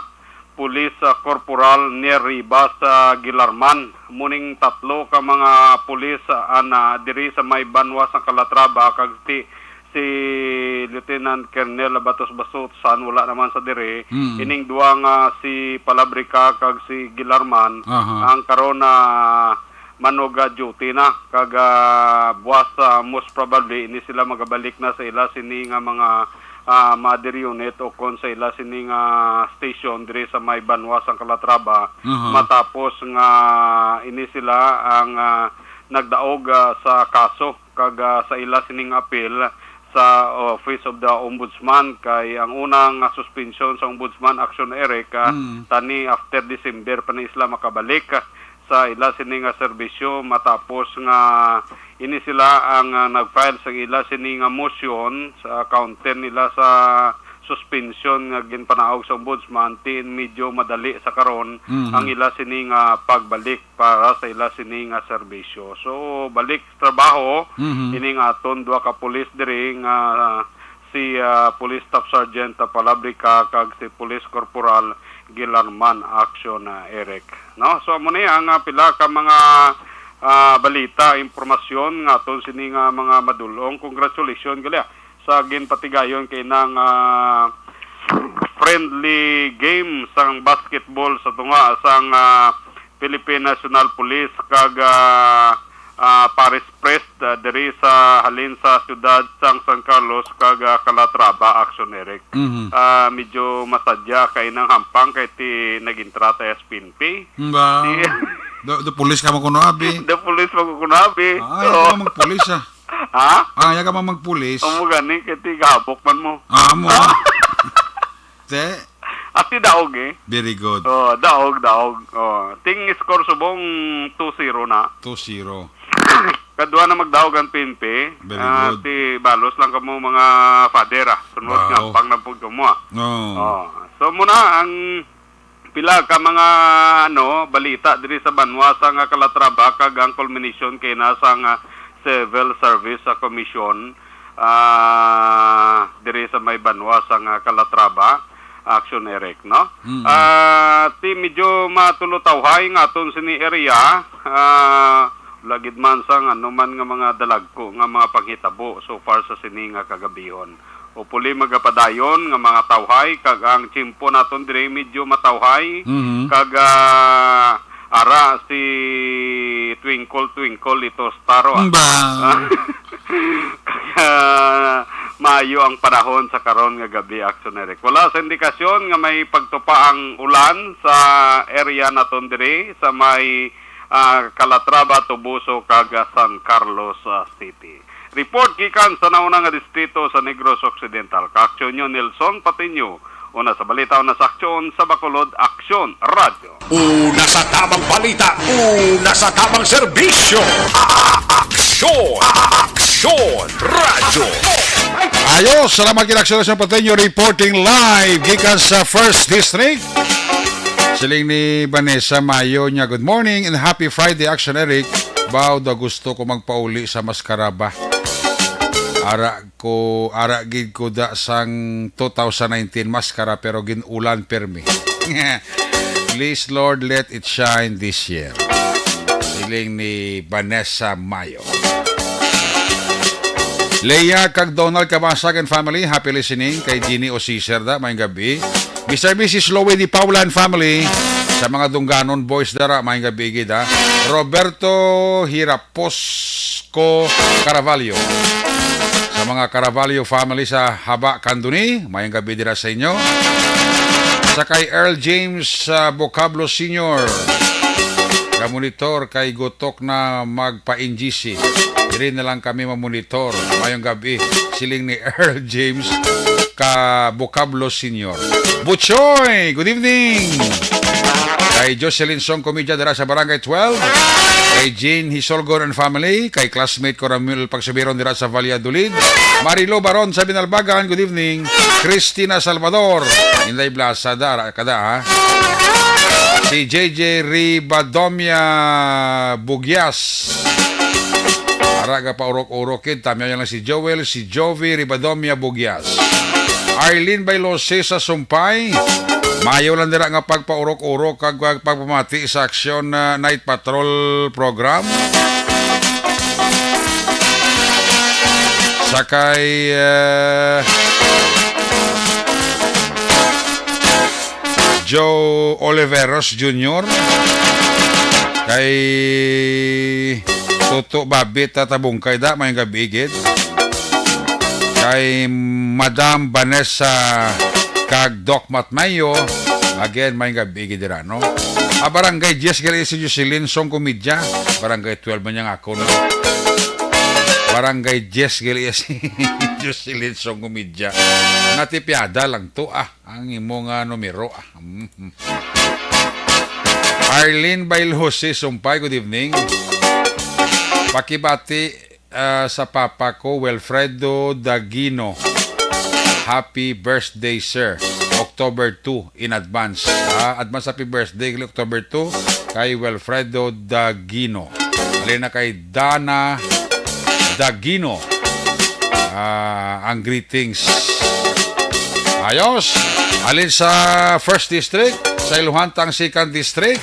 Police, ah, Corporal Nier Ribas, ah, Gilarman. Muning tatlo ka mga pulis, ah, ana diri sa may banwa sang Calatrava, kag ti-, si Lieutenant Colonel Batos Batusan wala naman sa diri. Mm. Ining duwa nga si Palabrica kag si Gilarman Aha. ang karon na manog, ah, duty na, kag, ah, buwas, ah, most probably ini sila magabalik na sa ila sini nga mga, ah, mother unit o kon sa ila sini nga station diri sa may banwa sang Calatrava, Aha. matapos nga ini sila ang, ah, nagdaog, ah, sa kaso kag, ah, sa ila sining apil sa Office of the Ombudsman, kay ang unang, ah, suspension sa Ombudsman, Action Eric, ah, Mm. tani after December pa ni sila makabalik sa ila sini nga serbisyo, matapos nga ini sila ang, ah, nag-file sa ila sini nga motion sa counter nila sa suspension nga ginpanaog sa Ombudsman, tin medyo madali sa karon Mm. ang ila sini nga pagbalik para sa ila sini nga serbisyo. So, balik trabaho Mhm. ining aton duha ka pulis diri nga si, ah, Police Staff Sergeant Palabrica kag si Police Corporal Gilarman, Action, ah, Eric. No? So, amo ni ang, ah, pila ka mga, ah, balita, impormasyon nga aton sini nga mga madul-ong. Congratulations gali, ah, sa ginpatigayon kay nang, ah, friendly game sang basketball sa tunga sang, ah, Philippine National Police kag, ah, ah, Paris Priest, ah, diri sa, halin sa siyudad sang San Carlos kag, ah, Calatrava, Action Eric. Mhm. Ah, medyo masadya kay nang hampang kay ti nag-entra ta S P N P. Ba? Ti The, the police ka mo kuno, abi. The police mo kuno, abi. Ah, ayaw Oo. ka magpulis, ah. Ha? Ah, ayaw ka man magpulis. Amo gani, kay ti gahabok man mo. Ah, amo. Ah. Te? Ati daog eh. Very good. Oh, daog, daog. Oh, ting score subong two zero na. Two zero. Kadwa na magdaog ang P N P. Very Ah, good. Ti balos lang kamo mga father, ah. Sunod Wow. nga pang na pud kamo, ah. Oh. Oh. So muna ang pila ka mga, ano, balita diri sa banwa sa nga Calatrava kag ang culmination kay na sa nga Civil Service sa Commission, ah, diri sa may banwa sa nga Calatrava, Action Eric, no? Mm. Ah, ti medyo matulotawhay nga aton sini area, ah, lagid man sang ano man nga mga dalagko nga mga panghitabo so far sa sini nga kagabihon. Hopefully, magapadayon nga mga tawhay, kag ang tiyempo naton diri medyo matawhay, Mhm. kag, ah, ara si Twinkle Twinkle Little Star, ah. Ba? Kag, ah, maayo ang panahon sa karon nga gabi, Action Eric. Wala sa indikasyon nga may pagtupa ang ulan sa area naton diri sa may, ah, Calatrava, Toboso, kag, ah, San Carlos, ah, City. Report gikan sa nauna nga distrito sa Negros Occidental. Kaaksyon nyo, Nelson Patiño. Una sa balita, una sa aksyon, sa Bacolod, Aksyon Radyo. Una sa tamang balita, una sa tamang serbisyo. A-, a-, aksyon, a-, a-, aksyon, radyo. Ayo, salamat kay Aksyon Radyo Pateño, reporting live gikan sa First District. Siling ni Vanessa Mayo niya, "Good morning and happy Friday, Action Eric. Baw daw gusto ko magpauli sa maskara ba. Ara ko, ara gid ko da sang two thousand nineteen maskara, pero gin-ulan permi. Please, Lord, let it shine this year." Siling ni Vanessa Mayo. Leah kag Donald Kabasag and family, happy listening. Kay Jeannie Osiser da, maayong gabi. Mister Missus Lowe Di Paula and family, sa mga Dungganon boys dara, maayong gabi gid, ha. Roberto Hiraposco Caravallo. Sa mga Caravallo family sa Haba, Candoni, maayong gabi dira sa inyo. Sa kay Earl James, ah, Vocablo Senior. Kamonitor kay gutok na magpa-N G C. Diri na lang kami mamonitor. Mayong gabi, siling ni Earl James ka Vocablo Senior. Buchoy, good evening. Kay Jocelyn Song Comedian dira sa Barangay twelve. Kay Jean Hisolgon and family. Kay classmate ko Ramil Pagsubiron dira sa Valladolid. Marilo Baron sa Binalbagan, good evening. Christina Salvador, Inday Blasa, dara kada, ha. Si J J Ribadomia Bugyas. Ara ga paurok-urok kid, tamyaw lang si Joel, si Jovi Ribadomia Bugyas. Arlene Bailose sa Sumpay. Mayo lang dira nga pagpaurok-urok kag pag-, pagpamati sa Aksyon, ah, Night Patrol program. Sa kay, ah, Joe Oliveros Junior. Kay Toto Babit Tatabungkay da, maayong gabi gid. Kay Madam Vanessa kag Doc Matmayo, again, maayong gabi gid dira, no? Ah, Barangay diyes gali si Jocelyn Song Comedya, Barangay twelve man yang ako, no? Barangay diyes gali si Jocelyn Song Comedya. Natipiada lang to, ah. Ang imo nga numero, ah. Mhm. Arlene Bailose Sumpay, good evening. Pakibati, ah, sa papa ko, Wilfredo Dagino. Happy birthday, sir. October two in advance. Ah, advance happy birthday, October two, kay Wilfredo Dagino. Halin na kay Dana Dagino. Ah, ang greetings. Ayos. Halin sa First District, sa Iluhan ta ang Second District.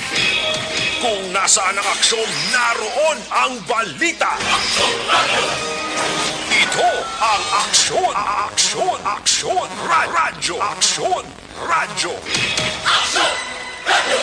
Kung nasaan ang aksyon, naroon ang balita. Ito ang Aksyon, Aksyon, Aksyon, Ra-, Radyo, Aksyon. Radyo. Aksyon! Radyo!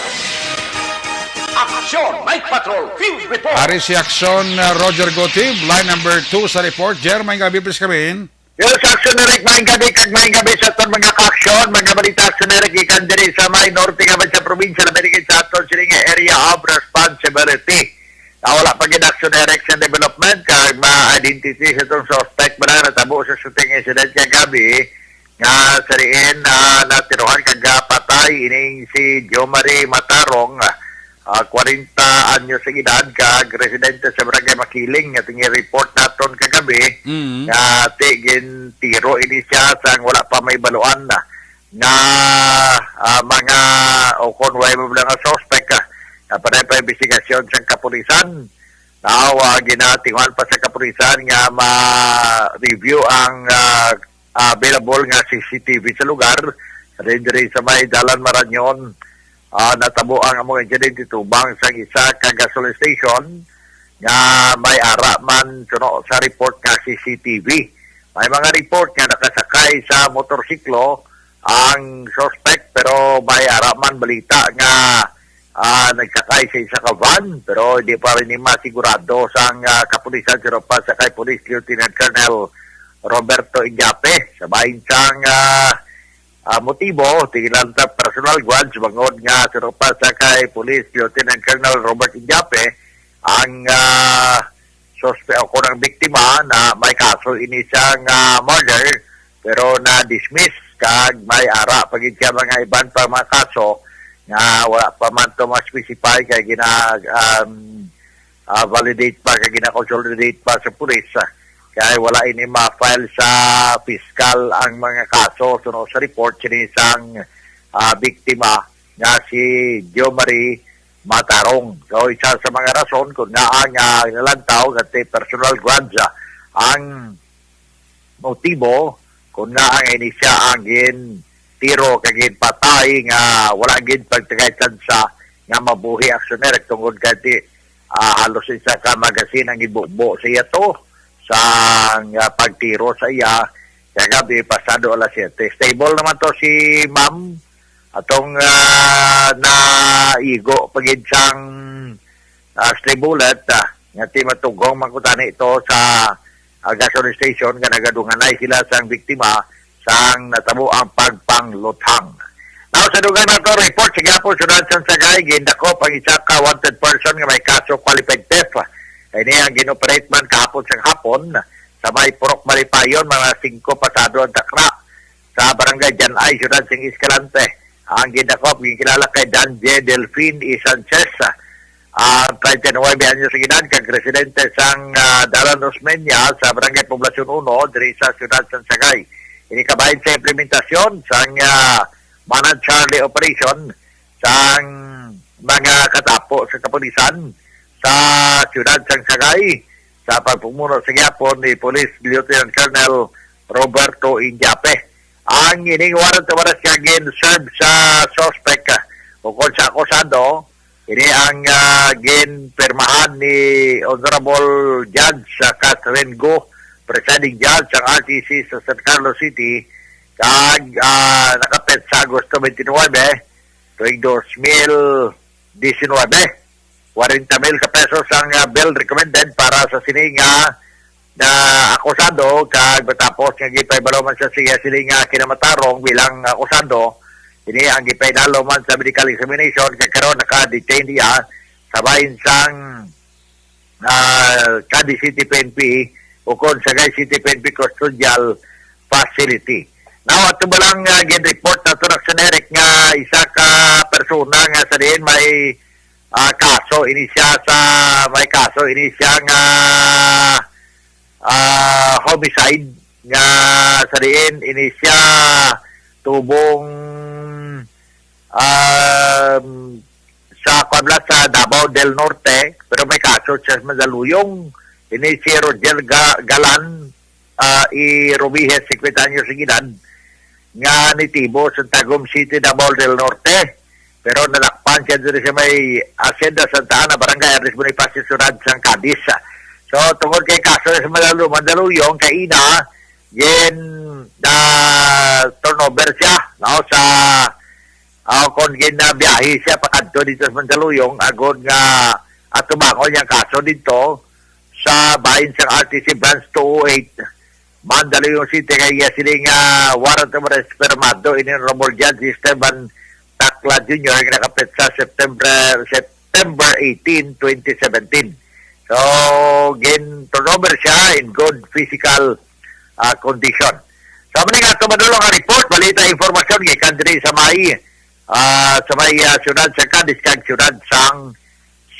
Aksyon! Action Night Patrol Field Report. Ari si Action, uh, Roger Gotib, line number two sa report. Jer, may gabi, please, kami. Yes, Action Eric, maayong gabi kag maayong gabi sa aton mga ka-action, mga balita Action Eric gikan diri sa may norte nga sa probinsya na binigay sa aton sini nga area of responsibility. Na wala pa gid Action Eric sa development kag ma-identity sa itong suspect ba na natabo sa shooting incident kagabi nga sa diin na natirohan kag patay ining si Jomari Matarong, ah, kwarenta anyos ang edad kag residente sa Barangay Makiling nga tingin report naton kagabi Mm. nga ti gintiro ini siya sang wala pa may baluan na nga, ah, mga o kon way mo nga suspect, ah, nga panay pa investigasyon sang kapulisan. Now, ah, ginatinguhan pa sa kapulisan nga ma-review ang, ah, available nga C C T V sa lugar. Diri, diri sa may Dalan Marañon, ah, natabo ang among insidente tubang sang isa ka gasoline station nga may ara man suno sa report nga C C T V. May mga report nga nakasakay sa motorsiklo ang suspect, pero may ara man balita nga, ah, nagsakay sa isa ka van, pero hindi pa rin masigurado sang, ah, kapulisan. Suno pa sa kay Police Lieutenant Colonel Roberto Iñape, sa bahin sang, ah, ah, motibo, tigilan sa personal grudge, bangod nga suno pa sa kay Police Lieutenant Colonel Robert Iñape ang, ah, sospe o kung ang biktima na may kaso ini sang, ah, murder, pero na-dismiss kag may ara pa gid siya mga iban pa mga kaso nga wala pa man to ma-specify kay gina, um, ah, validate pa kag gina-consolidate pa sa pulis, ah, kay wala ini ma-file sa piskal ang mga kaso suno sa report sini sang, ah, biktima nga si Jo Marie Matarong. So, isa sa mga rason kung nga ang, ah, nalantaw nga ti personal grudge, ah, ang motibo kung nga ang ini siya ang gin tiro kag ginpatay nga wala gid pagtagay tsansa nga mabuhi aksyoner tungod kay ti, ah, halos isa ka magazine ang ibubo sa iya to sa, ah, pagtiro sa iya kagabi pasado alas siyete. Stable naman to si ma'am atong, ah, naigo pa gid sang, ah, stray bullet, ah, nga ti matugong man kuntani ito sa, ah, gasoline station nga nagadunganay sila sang biktima sang natabo ang pagpangluthang. Now, sa dugang nato report sa gihapon, syudad sang Sagay, gindakop ang isa ka wanted person nga may kaso qualified theft. Ini ang gin-operate man kahapon sang hapon sa may Purok Malipayon, mga singko pasado ang takna sa Barangay Janay, syudad sang Escalante. Ang gindakop, ginkilala kay Danje Delfin E. Sanchez, ang treinta y nuebe anyos nga edad, kag residente sang, ah, Dalan Osmeña sa Barangay Poblacion uno, diri sa siyudad sang Sagay. Ini kabahin sa implementasyon sang, ah, Manang Charlie Operation sang mga katapo sa kapulisan sa siyudad sang Sagay sa pagpumuno sa gihapon ni Police Lieutenant Colonel Roberto Indiape. Ang ining warrant of arrest nga gin-serve sa suspect, ah, ukon sa akusado, ini ang, ah, ginpirmahan ni Honorable Judge, ah, Catherine Go, Presiding Judge sang R T C sa San Carlos City, kag, ah, nakapetsa Agosto twenty-nine, tuig dos mil diecinuebe. Kwarenta mil ka pesos ang, ah, bail recommended para sa sini nga na akusado, kag matapos nga gipahibalo man sa siya sini nga kinamatarong bilang akusado, ini ang gipainalo man sa medical examination kag karon naka-detain iya sa bahin sang, ah, Cadiz City P N P ukon Sagay City P N P Custodial Facility. Now, ato ba lang, ah, gin-report nato na generic nga isa ka persona nga sa diin may, ah, kaso ini siya sa, may kaso ini siya nga, ah, homicide nga sa diin ini siya tubong, um, sa, kuwan bala, sa Davao del Norte, pero may kaso siya sa Mandaluyong. Ini si Roger Ga-, Galan, ah, i Robihes, singkwenta anyos ang edad, nga nitibo sa Tagum City, Davao del Norte. Pero nadakpan siya diri sa may Hacienda Santa Ana, Barangay Andres Bonifacio, Siyudad sang Cadiz. So, tungod kay kaso sa Mandalu-, Mandaluyong, kaina, gin, ah, turnover siya, no, sa Ah, kon ginabiyahe siya pakadto dito sa Mandaluyong, agod nga atubangon niyang kaso dito sa bahin sang R T C Branch two oh eight, Mandaluyong City, kay iya sini nga warrant of arrest pirmado ini Honorable Judge Esteban Tacla Junior nga nakapit sa September, September eighteen, twenty seventeen. So, gin-turnover siya in good physical, ah, condition. So, mali nga ito, Manolo, nga report, balita, impormasyon, gikan diri sa may, ah, sa may, ah, siyudad sa Cadiz, kag siyudad sang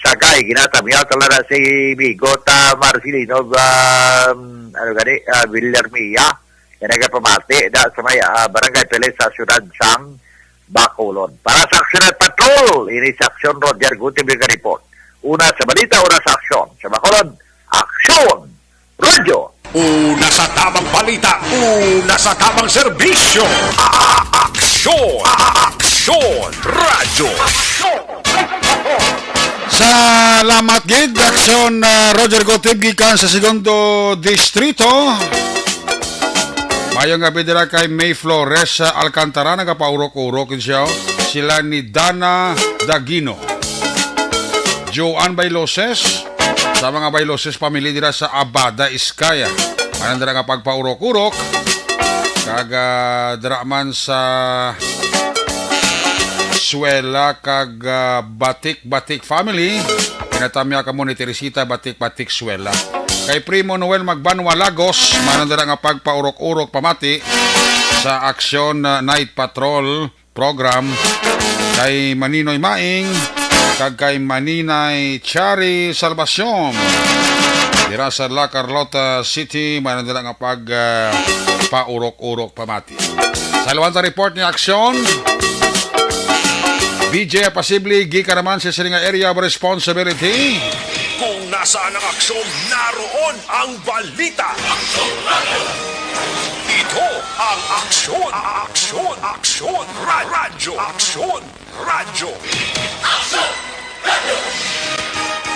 Sagay. Ginatamyaw talaga si Bigot, ah, Marcelino, um, ano gani, ah, Villarmia, nga nagapamati da sa may, ah, barangay Pili sa siyudad sang Bacolod. Para sa Action at Patrol, ini sa Action, Roger Gutib, nga report. Una sa balita, una sa aksyon. Sa Bacolod, Aksyon! Radyo! Una sa tamang balita, una sa tamang serbisyo. Aksyon! Aksyon! Radyo! Salamat gid, Aksyon, ah, Roger Gotib, gikan sa Segundo Distrito. Mayong gabi dira kay May Flores, ah, Alcantara, nagapaurok-urok siya. Sila ni Dana Dagino. Joan Bailoses, sa mga Bailoses family dira sa Abada, Iskaya. Anang dira nga pagpaurok-urok, kag, ah, dira man sa Suela kag, ah, Batik-Batik family, pinatamya kamo ni Teresita Batik-Batik Suela. Kay Primo Noel Magbanwa Lagos, manang dira nga pagpaurok-urok pamati sa Aksyon, ah, Night Patrol program, kay Maninoy Maing kag kay Maninay Chari Salvacion dira sa La Carlota City, may nila nga pag, ah, paurok-urok pamati. Sa Luanta report ni Aksyon, B J Apasible, gikan naman sa sini nga area of responsibility. Kung nasaan ang aksyon, naroon ang balita. Ito ang Aksyon, Aksyon, Aksyon, Ra- Radyo, Aksyon, Radyo.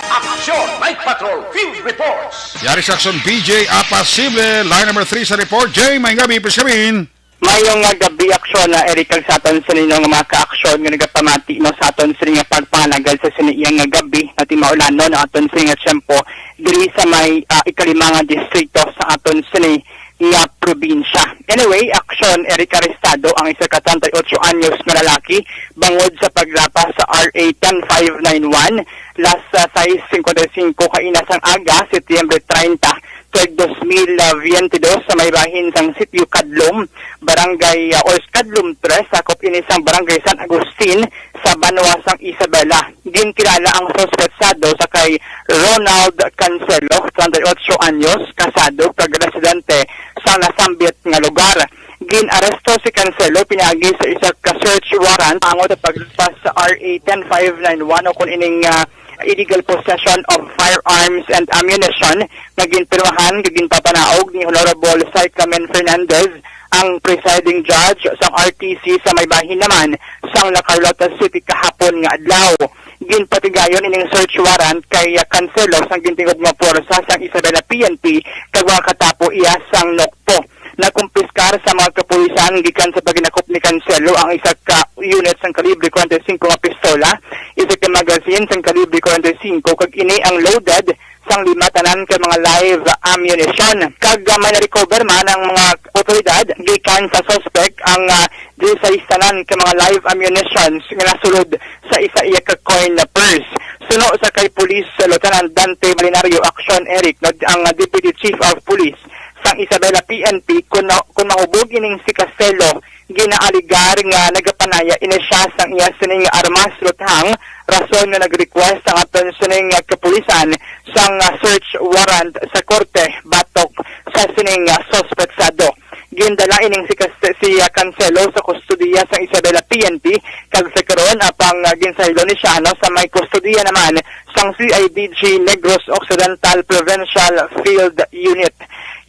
Aksyon, Night Patrol, Field Reports. Yari sa Aksyon, B J Apasible, line number three sa report. Jay, may gabi, Pis Kevin. Mayong nga gabi, Aksyon, na Eric, kag sa aton sa ninyo nga mga ka-aksyon nga nagapamati, no, sa aton sini nga pagpanagad sa sini iya nga gabi, na timaulanon ang aton sini nga tiyempo diri sa may, ah, ikalima nga distrito sa aton sini nga probinsya. Anyway, Aksyon, Eric, arestado ang isa ka treinta y ocho anyos nga lalaki bangod sa paglapas sa R A ten five nine one, las, ah, sais cincuenta y cinco kaina sang aga, Setyembre treinta, tuig dos mil veintidós, sa may bahin sang Sitio Kadlom, Barangay, ah, or Kadlom tres, sakop ini sang Barangay San Agustin, sa banwa sang Isabela. Ginkilala ang suspetsado sa kay Ronald Cancelo, treinta y ocho anyos, kasado kag residente sa nasambit nga lugar. Gin-aresto si Cancelo pinaagi sa isa ka search warrant tungod sa paglapas sa R A ten five nine one o kon ining, ah, illegal possession of firearms and ammunition nga ginpirmahan kag ginpapanaog ni Honorable Cyclamen Fernandez, ang presiding judge sang R T C sa may bahin naman sang La Carlota City kahapon nga adlaw. Ginpatigayon ining search warrant kay, ah, Cancelo sang gintingog nga puwersa sang Isabela P N P kag mga katapo iya sang NOCPO. Nakumpiskar sa mga kapulisan gikan sa paghinakop ni Cancelo ang isa ka unit sang kalibre kwarenta y singko nga pistola, isa ka magazine sang kalibre kwarenta y singko, kag ini ang loaded sang lima tanan ka mga live ammunition. Kag, ah, may na-recover man ang mga otoridad gikan sa suspect ang, ah, disisais tanan ka mga live ammunitions nga nasulod sa isa iya ka coin na purse. Suno sa kay Police Lieutenant Dante Malinario, Aksyon, Eric, no, ang, ah, Deputy Chief of Police sang Isabela P N P, kun, kun mahubog ining si Cancelo, ginaaligar nga nagapanaya ini siya sang iya sining armas luthang, rason nga nag-request ang aton sining kapulisan sang, ah, search warrant sa korte batok sa sining, ah, suspetsado. Gindala ining si Cas-, si, ah, Cancelo sa kustodiya sang Isabela P N P, kag sa karon, apang, ah, ginsaylo ni siya, no, sa may kustodiya naman sang C I D G Negros Occidental Provincial Field Unit.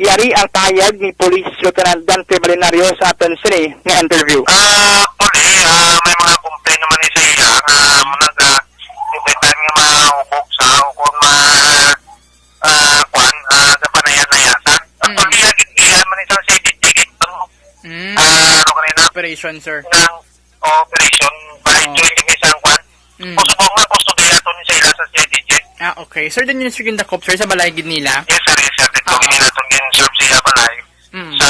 Yari ang pahayag ni Police Lieutenant Dante Malinario sa aton sini nga interview. Ah, actually, ah, may mga complaint naman ni sa ila nga muna nga every time nga mahubog sa o kung ma, ah, kwan, ah, gapanayan-nayasan. Mm. Actually, ah, gitbihan man isang C D T dito. Mm. Ah, ano kanina? Operation, sir. Ng operation, Mm. Kung subong nga, kustodiya to ni sa ila sa C I D G. Ah, okay. Sir, din yung, sir, gindakop, sir, sa balay gid nila? Yes, sir, yes, sir. Dito, ah, gid nila itong gin-serve siya balay. Mm. Sa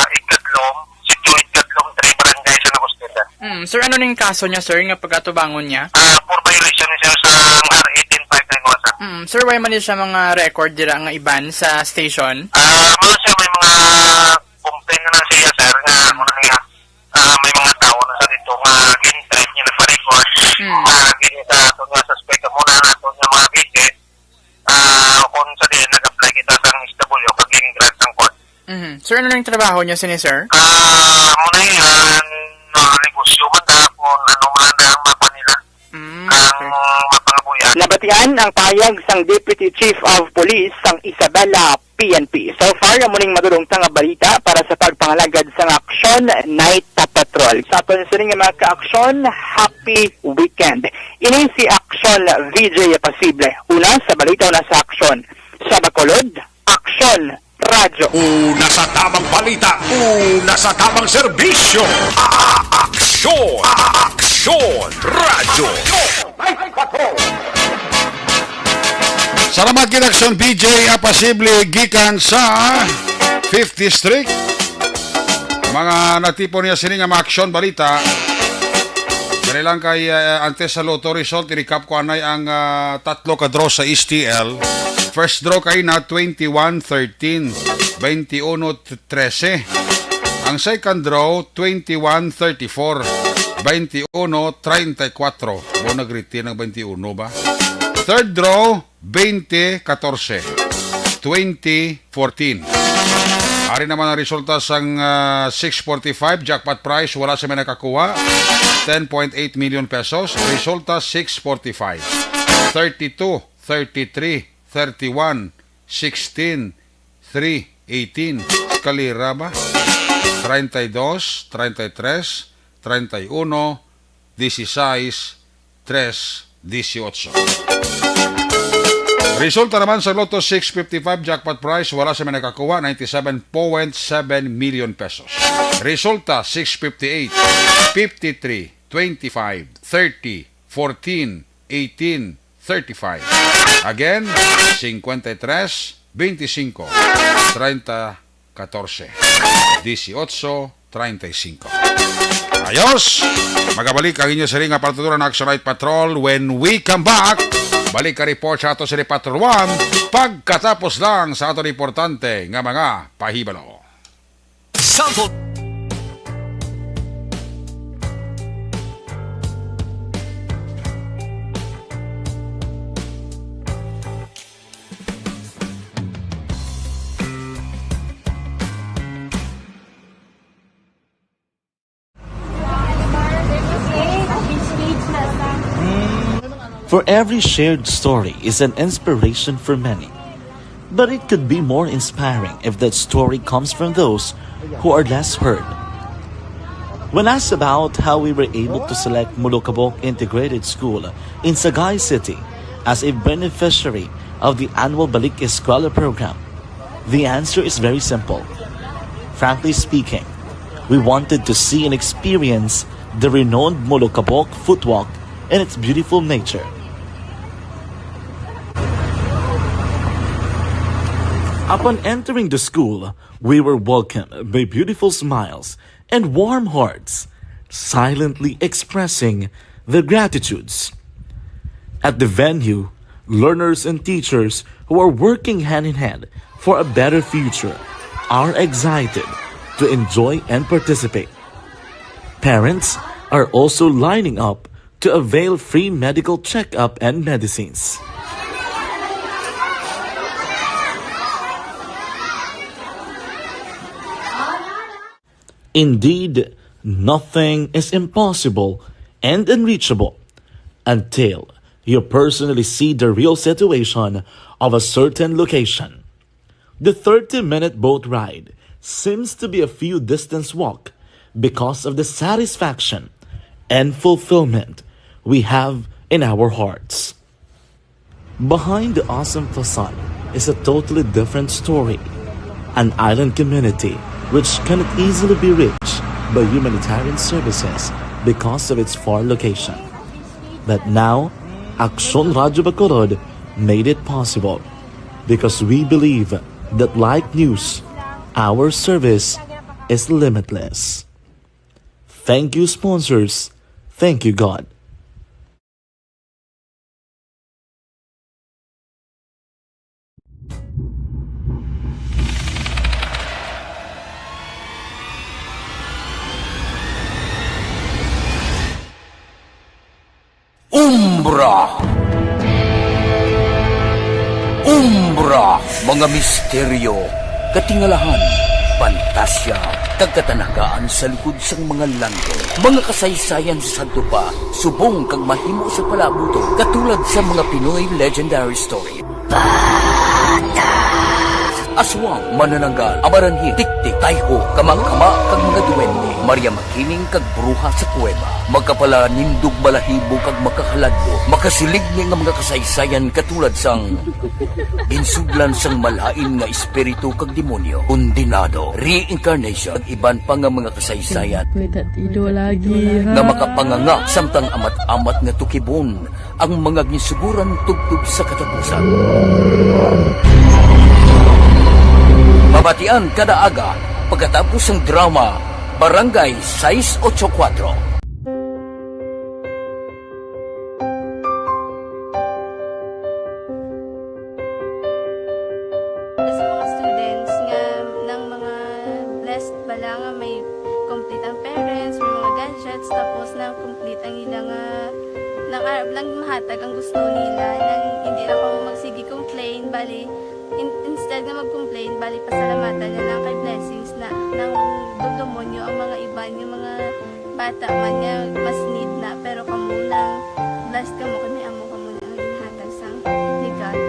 Ikadlom, Sitio Ikadlom, three Barangay San Agustin, sir. Mm. Sir, ano ning kaso niya, sir, nga pagkatubangon niya? Ah, for violation ni sir sa R eighteen five nine one, sir. Mm. Sir, why man ni siya mga record dira nga iban sa station? Ah, mao siya, may mga complaint na lang siya, sir, nga, mm, ano nga, ah, may mga tao na sa dito nga gin-threat niya, nagpa-record. Mm. Ah, gini sa ato nga suspect, muna na ato nga mga cases, ah, kung sa diyan nag-apply kita sa S W, pag-grant ang court. Mhm. Sir, ano na yung trabaho niya, sini, sir? Ah, muna yan, ah, negosyo man na, kung ano man ang mapa nila, mm, ang, okay, mapangabuyan. Nabatian ang pahayag sang Deputy Chief of Police sang Isabela P N P. So far, amo ning madulong ta nga balita para sa pagpangalagad sang Aksyon Night Patrol. Sa aton sining nga mga ka-aksyon, happy weekend. Ini si Aksyon V J Pasible. Una sa balita, una sa aksyon. Sa Bacolod, Aksyon Radyo. Una sa tamang balita, una sa tamang serbisyo. A-, Aksyon, Aksyon Radyo. Salamat gid, Aksyon V J Pasible gikan sa Fifth District. Mga natipon niya sini nga mga aksyon balita. Dali lang kay, ah, antes sa lotto result, i-recap ko anay ang, ah, tatlo ka draw sa S T L. First draw kay na twenty-one thirteen, twenty-uno trese. Ang second draw, twenty-one thirty-four, twenty-uno treinta y cuatro. Bo, nag-retain ang twenty-uno ba? Third draw, twenty catorce, twenty fourteen. Ari naman ang resulta sang, ah, six forty-five jackpot prize, wala sa may nakakuha, ten point eight million pesos. Resulta, six forty-five, thirty-two, thirty-three, thirty-one, sixteen, three, eighteen. Kalira ba? Treinta y dos, treinta y tres, treinta y uno, dieciséis, tres, dieciocho. Resulta naman sa Lotto six fifty-five jackpot prize, wala sa may nakakuha, ninety-seven point seven million pesos. Resulta, six fifty-eight, fifty-three, twenty-five, thirty, fourteen, eighteen, thirty-five. Again, cincuenta y tres, veinticinco, treinta, catorce, dieciocho, treinta y cinco. Ayos! Magabalik ang inyo siring nga patuturan na Action Night Patrol when we come back. Balik ka report sa ato sa Patrol One pagkatapos lang sa ato importante nga mga pahibalo. Sample. For every shared story is an inspiration for many. But it could be more inspiring if that story comes from those who are less heard. When asked about how we were able to select Molokabok Integrated School in Sagay City as a beneficiary of the annual Balik Eskwela program, the answer is very simple. Frankly speaking, we wanted to see and experience the renowned Molokabok footwalk and its beautiful nature. Upon entering the school, we were welcomed by beautiful smiles and warm hearts, silently expressing their gratitudes. At the venue, learners and teachers who are working hand in hand for a better future are excited to enjoy and participate. Parents are also lining up to avail free medical checkup and medicines. Indeed, nothing is impossible and unreachable until you personally see the real situation of a certain location. The thirty-minute boat ride seems to be a few distance walk because of the satisfaction and fulfillment we have in our hearts. Behind the awesome facade is a totally different story, an island community which cannot easily be reached by humanitarian services because of its far location. But now, Aksyon Radyo Bacolod made it possible because we believe that like news, our service is limitless. Thank you, sponsors. Thank you, God. Umbra. Umbra, mga misteryo, katingalahan, pantasya, kag katanagaan sa likod sang mga langit. Mga kasaysayan sa sadto pa, subong kag mahimo sa palabuton, katulad sa mga Pinoy legendary story. Aswang, manananggal, amaranhit, tiktik, tayho, kamangkama, kag mga duwende, Maria Makiling kag bruha sa kuweba, makapalanindog balahibo kag makahaladlok, makasiligni nga mga kasaysayan katulad sang ginsudlan sang malain nga espiritu kag demonyo, kondenado, reincarnation, kag iban pa nga mga kasaysayan May tatido lagi, ha? nga makapanganga samtang amat-amat nga tukibon ang mga ginsuguran tubtob sa katapusan. Mabatian kada aga pagkatapos sang drama Barangay sais ocho kuwatro. Sa mga students nga, nang mga blessed bala nga may complete ang parents, may mga gadgets, tapos nang complete ang ila nga, nang arab lang mahatag ang gusto nila, nang hindi na ko magsige complain, bali, in-, instead nga mag-complain, bali, pasalamatan na lang kay blessings na, nang dugdumonyo ang mga iban, yung mga bata man nga mas need na, pero kamo lang, blessed kamo kay may amo kamo nga ginhatag sang ni God.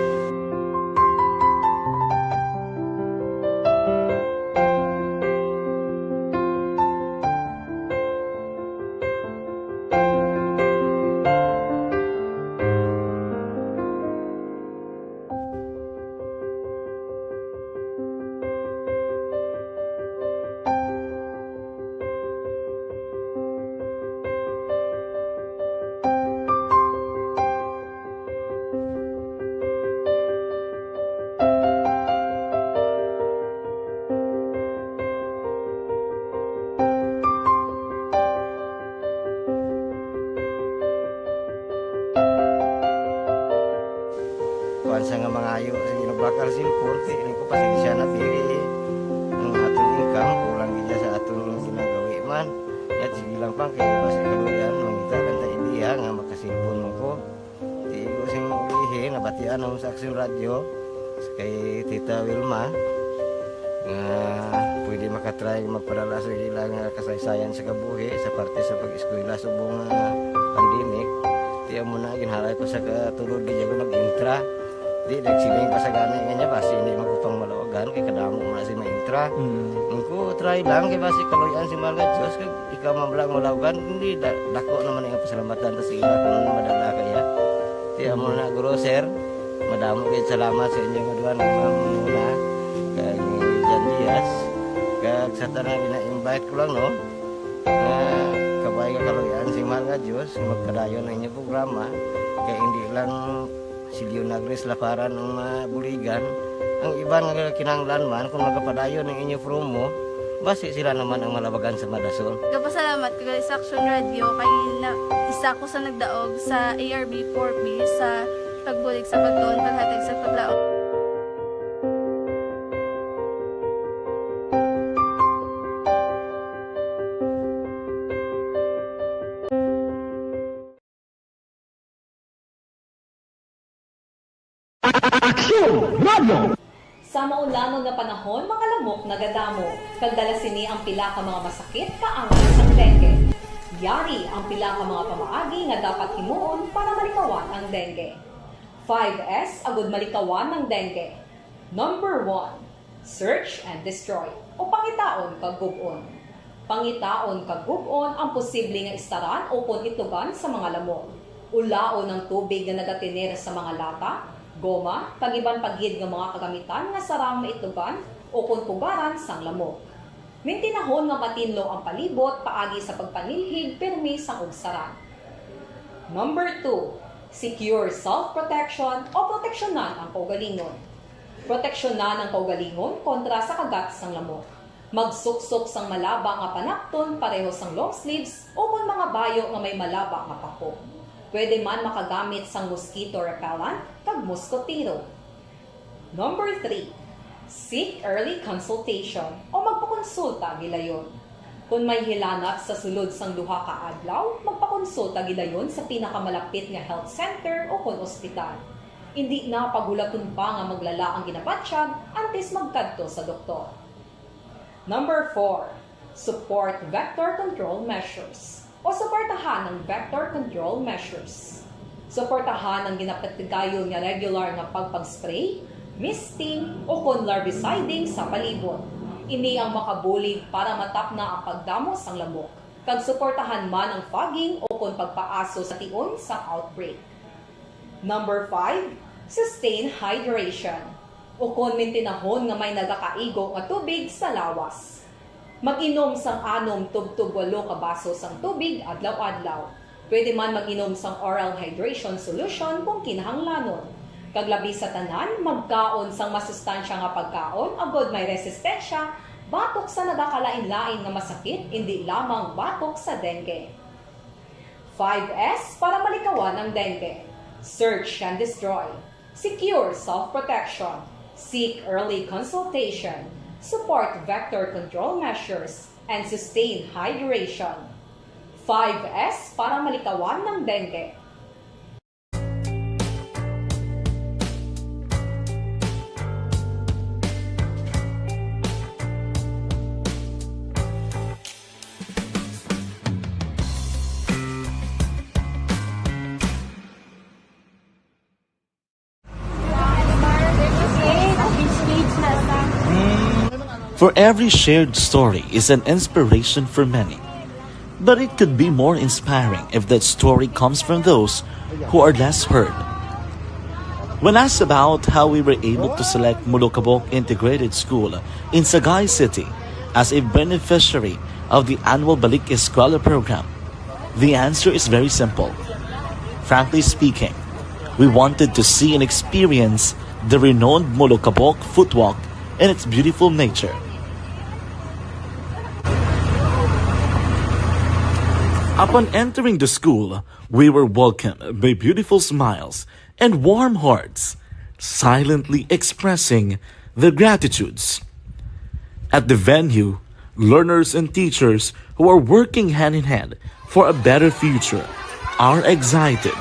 Kuan sa nga mangayo, sige, nagbakal cellphone, kay ko pasensya na, diri ang aton income, kulang gid sa aton ginagawi man. Yat, sige lang pa, kay basi kaluyan, mangita lang ta idea nga maka-cellphone man ko. Di ko sing ulihi, nabatian ako sa Aksyon Radyo, kay Tita Wilma, nga pwede makatry magpadala sa ila nga kasaysayan sa kabuhi sa parte sa pag-eskwela subong nga pandemic. Di amo na, ginhalay ko sa katulod, di ako nag-intra. Di, nagsiling pa sa gani nga niya, basi hindi man ko pang malawagan, kay kadamo mo na si ma-intra. Mm. Ang ko, try lang, kay basi kaluyan si Mahal nga Diyos, kag ikaw man lang malawagan, hindi, da-, dako naman ang pasalamatan ta sa ila kung madala kaya. Di amo na, Guro, sir, madamo kayo salamat sa inyo nga duha, ni Ma'am Muna, kag ni Jan Diaz, kag sa tanan, ina-invite ko lang, no, nga kabay nga kaluyan si Mahal nga Diyos, nga magpadayon ang inyong programa, kay hindi lang si Leonagris Laparan ang mabuligan. Ang iban nga kinahanglan man, kung magapadayon ang inyo promo, basi sila naman ang malabagan sa madasol. Gapasalamat ko gali sa Action Radio kay na, isa ko sa nagdaog sa A R B four B sa pagbulig sa pagtuon, paghatag sa paglaom. Aksyon Radio. Sa maulanon nga panahon, mga lamok nagadamo, kag dala sini ang pila ka mga masakit kaangay sang dengue. Yari ang pila ka mga pamaagi nga dapat himuon para malikawan ang dengue. Five S agud malikawan ang dengue. Number one, search and destroy, o pangitaon kag gub-on. Pangitaon kag gub-on ang posible nga istaran ukon itlogan sa mga lamok. Ulaon ang tubig nga nagatener sa mga lata, goma, kag iban pa gid nga mga kagamitan nga sarang maitlogan ukon pugaran sang lamok. Mintinahon nga matinlo ang palibot paagi sa pagpanilhig pirmi sang ugsaran. Number two, secure self-protection o proteksyonan ang kaugalingon. Proteksyonan ang kaugalingon kontra sa kagat sang lamok. Magsuksok sang malaba nga panakton pareho sang long sleeves ukon mga bayo nga may malaba nga pako. Pwede man makagamit sang mosquito repellent kag moskotero. Number three, seek early consultation o magpakonsulta gilayon. Kon may hilanat sa sulod sang duha ka adlaw, magpakonsulta gilayon sa pinakamalapit nga health center o kon ospital. Indi na paghulaton pa nga maglala ang ginabatyag antes magkadto sa doktor. Number four, support vector control measures o suportahan ang vector control measures. Suportahan ang ginapatigayon nga regular nga pagpag-spray, misting, o kon larviciding sa palibot. Ini ang makabulig para matapna ang pagdamo sang lamok, kag suportahan man ang fogging o kon pagpaaso sa tion sang outbreak. Number five, sustain hydration, ukon mintinahon nga may nagakaigo nga tubig sa lawas. Mag-inom sang anom tubtob walo ka baso sang tubig adlaw-adlaw. Pwede man mag-inom sang oral hydration solution kung kinahanglanon. Kag labi sa tanan, magkaon sang masustansya nga pagkaon agod may resistensya batok sa nagakalain-lain nga masakit, indi lamang batok sa dengue. Five S para malikawan ang dengue. Search and destroy. Secure self-protection. Seek early consultation. Support vector control measures and sustain hydration. Five S para malikawan ng dengue. For every shared story is an inspiration for many. But it could be more inspiring if that story comes from those who are less heard. When asked about how we were able to select Molokabok Integrated School in Sagay City as a beneficiary of the annual Balik Eskwela program, the answer is very simple. Frankly speaking, we wanted to see and experience the renowned Molokabok Footwalk and its beautiful nature. Upon entering the school, we were welcomed by beautiful smiles and warm hearts, silently expressing their gratitudes. At the venue, learners and teachers who are working hand in hand for a better future are excited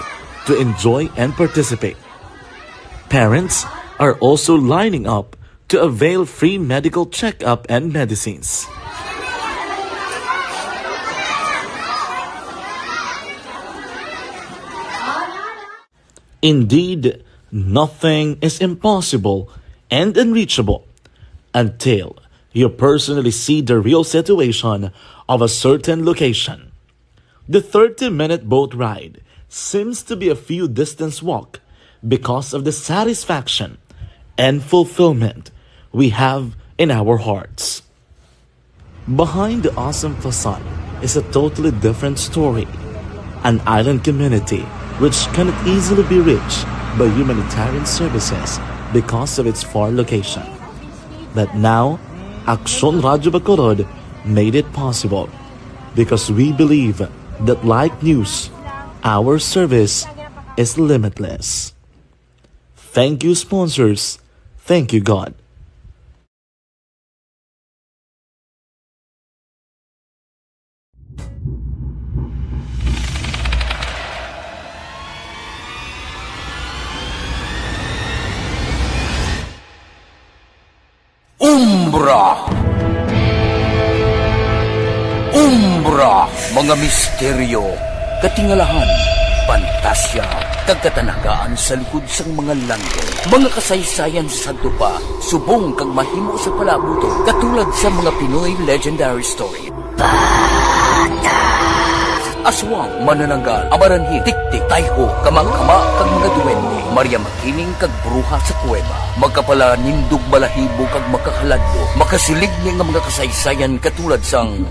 to enjoy and participate. Parents are also lining up to avail free medical checkup and medicines. Indeed, nothing is impossible and unreachable until you personally see the real situation of a certain location. The thirty-minute boat ride seems to be a few distance walk because of the satisfaction and fulfillment we have in our hearts. Behind the awesome facade is a totally different story, an island community which cannot easily be reached by humanitarian services because of its far location. But now, Aksyon Radyo Bacolod made it possible because we believe that, like news, our service is limitless. Thank you, sponsors. Thank you, God. Umbra. Umbra, mga misteryo, katingalahan, pantasya, kag katanagaan sa likod sang mga landong. Mga kasaysayan sa sadto pa, subong kag mahimo sa palabuton, katulad sa mga Pinoy legendary story. Bata! Suwang, manananggal, amaranhi, tiktik, tayho, kamakama, kag mga duwende, Maria Makiling kag bruha sa kuweba, makapalanindog balahibo kag makahaladlo, makasiligni nga mga kasaysayan katulad sang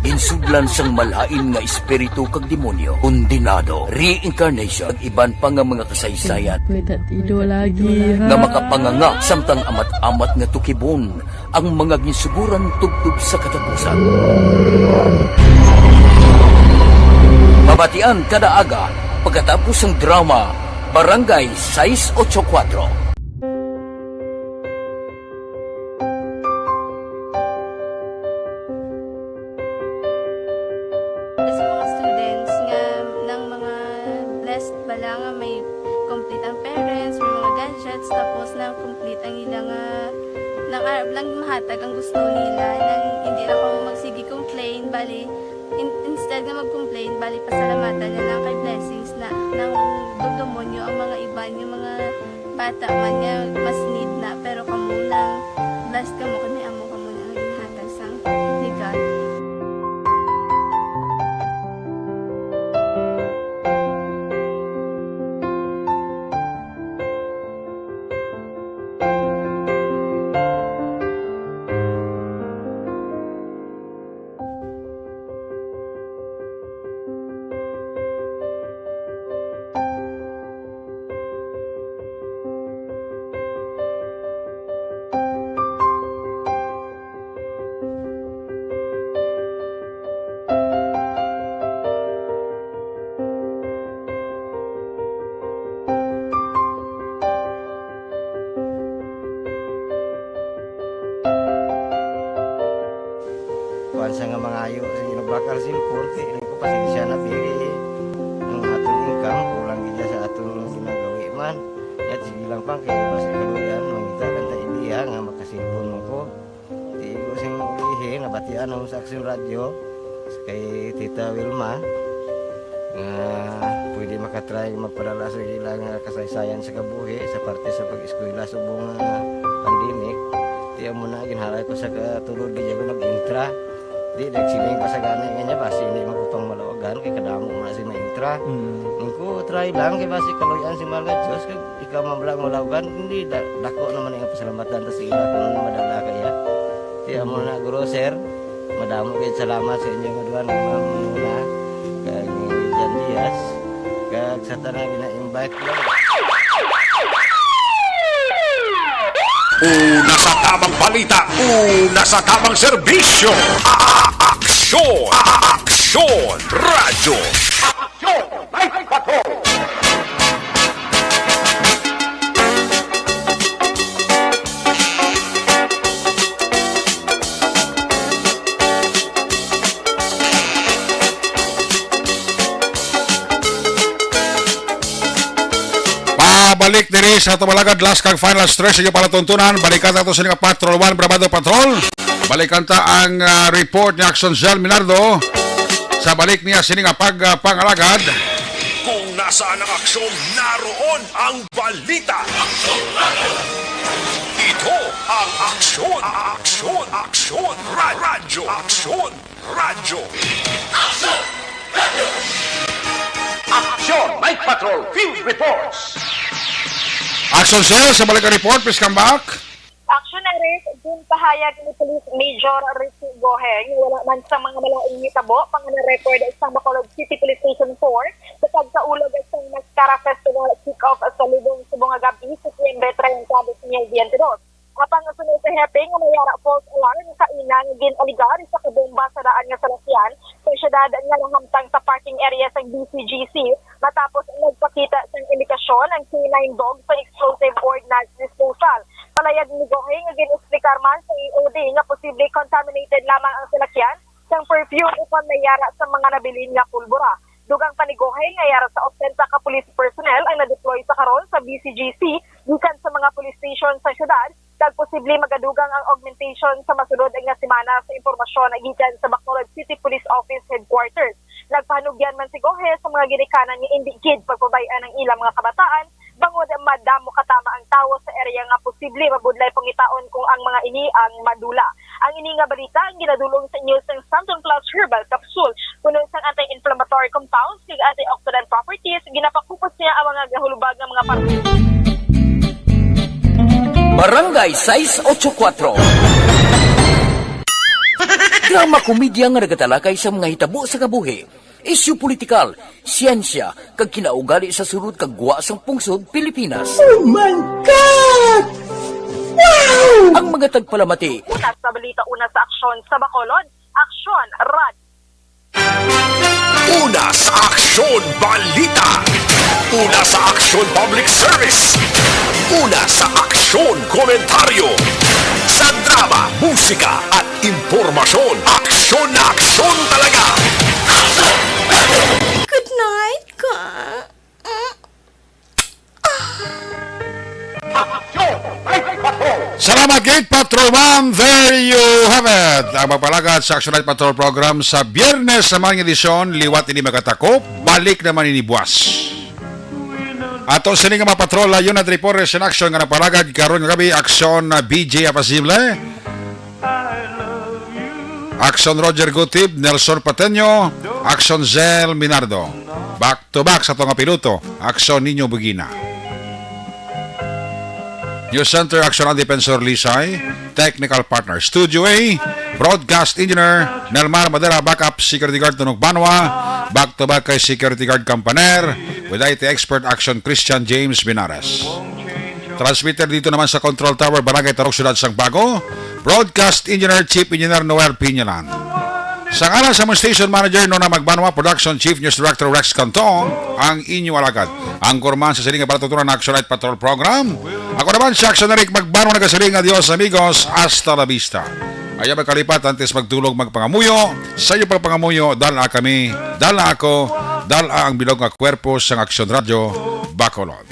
ginsudlan sang malain nga espiritu kag demonyo, kondenado, reincarnation, kag iban pa nga mga kasaysayan May tatido lagi, ha? nga makapanganga samtang amat-amat nga tukibon ang mga ginsuguran tubtob sa katapusan. Mabatian kada aga pagkatapos sang drama Barangay Sais Ocho Kuatro. Sa mga students nga, nang mga blessed bala nga may complete ang parents, may mga gadgets, tapos na complete ang ila nga, nang arab lang mahatag ang gusto nila, nang hindi na kamo magsige complain, bali, in-, instead nga mag-complain, bali, pasalamatan na lang kay blessings na, nang dugdumon nyo ang mga iban, yung mga bata man nga mas need na, pero kamo lang, blessed kamo kay may amo kamo na nga ginhatag sang legal. Kuwan sa nga mangayo, sige, nagbakal sin korte, ini ko, pasensya na, pili. Ang aton income, kulang gid sa aton ginagawi man. Yat, sige lang, pang, kaya mas ikaluyan, mangita lang ta idea nga makasilpon mo ko. Di ko sing ihi, nabatian ako sa Aksyon Radyo, kay Tita Wilma, nga pwede makatry magpadala sa ilang, ah, kasaysayan sa kabuhi sa parte sa pag-eskwela subong nga pandemic. Di amo na, ginhalay ko sa katulod, di ako nag-intra. Di, nagsiling pa sa gani nga niya, basi hindi man ko pang malawagan, kay kadamo man si ma-intra. Mm. Ang ko, try lang, kay basi kaluyan si Mala Diyos, kay ikaw man lang malawagan, hindi, da-, dako naman ang pasalamatan ta sa ila kung ano madala kaya. Di, amo na, guro, sir. Madamo kayo salamat sa inyong duha, ni Ma'am Muna, kag ni Jan Diaz, kag sa tanan gina-invite ko. Una sa tamang balita, una sa tamang serbisyo. A-, a-, aksyon, a-, a-, aksyon, radyo. Aksyon, may patrol. Pabalik diri sa tumalagad, last kag final stretch sa inyong palatuntunan. Balikan ta to sini nga Patrol One, Brabado Patrol. Balikan ta ang, ah, report ni Action Zell Minardo sa balik niya sini nga pag, ah, pangalagad. Kung nasaan ang aksyon, naroon ang balita. Ito ang aksyon, aksyon, aksyon, ra-, radyo, aksyon, radyo. Aksyon! Aksyon! Night Patrol Field Reports! Action, sir, sa balik ang report, please come back. Action, Eric. Ginpahayag ni Police Major Richie Gohe nga wala man sa mga malaing mitabo pa nga na-record sa Bacolod City Police Station four sa pagkaulog sa NASCARA Festival kick-off sa lubong subong nga gab-i, September treinta, dos mil biyente dos. Apang suno sa hepe nga may yara false alarm sa ina nga gin-aligar sa kabomba sa daan nga salakyan sa siyudad nga nahamtang sa parking area sang B C G C, matapos nagpakita sang indikasyon ang K nine dog sa explosive ordnance disposal. Palayag ni Gohe nga gin-explicar man sa E O D nga posible contaminated lamang ang salakyan sang perfume ukon may yara sa mga nabilin nga pulbura. Dugang pa ni Gohe nga yara sa otsenta ka police personnel ang na-deploy sa karon sa B C G C gikan sa mga police station sa siyudad, kag posible magadugang ang augmentation sa masunod nga semana, sa impormasyon gikan sa Bacolod City Police Office Headquarters. Nagpahanugyan man si Gohe sa mga ginikanan nga indi gid pagpabay-an ang ilang mga kabataan bangod madamo katama ang tawo sa area nga posible mabudlay pangitaon kung ang mga ini ang madula. Ang ini nga balita ang ginadul-ong sa inyo sang Santon Plus Herbal Capsule, puno sang anti-inflammatory Barangay sais ocho kuwatro. Drama komedya nga nagatalakay sa mga hitabo sa kabuhi, isyu politikal, siyensya, kag kinaugali sa sulod kag gwa sang pungsod Pilipinas. Oh my God! Wow! Ang mga tagpalamati. Una sa balita, una sa aksyon sa Bacolod, Aksyon Rad. Una sa aksyon, balita. Una sa aksyon, public service. Una sa aksyon, komentaryo. Sa drama, musika, at impormasyon, aksyon na aksyon talaga. Good night, ka. Salamat gid, Patrol One. There you have it. Ang magpalagad sa Action Night Patrol Program sa Biyernes naman nga edisyon, liwat ini magatakop, balik naman ini buwas. Ato sini nga mga patrol, Yun at Report in Action nga napalagad karon nga gabi, Aksyon na B J Apasible, Aksyon Roger Gutib, Nelson Pateño, Aksyon Zel Minardo. Back to back sa tunga piloto, Aksyon Niño Bugina. News Center, Aksyon ang Defensor Lisay. Technical partner, Studio A. Broadcast engineer, Nelmar Madera. Backup security guard, Tunog Banwa. Back to back kay security guard Campaner. With I T expert, Aksyon Christian James Binares. Transmitter dito naman sa Control Tower, Barangay Tarok, Siyudad sang Bago. Broadcast engineer, Chief Engineer Noel Piñalan. Sa ngalan sa among station manager, Nona Magbanwa, production chief, news director Rex Cantong, ang inyo alagad. Ang kurman sa sining nga balatutunan na Action Night Patrol Program. Ako naman si Action Eric Magbanwa, nagasiling, "Adios, amigos. Hasta la vista." Ayaw magkalipat, antes magtulog, magpangamuyo. Sa iyo pagpangamuyo, dala kami, dala ako, dala ang bilog nga kwerpo sang Action Radio Bacolod.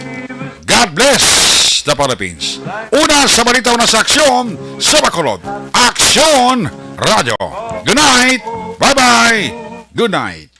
God bless the Philippines. Una sa balita, una sa aksyon sa Bacolod. Aksyon Radio. Good night. Bye-bye. Good night.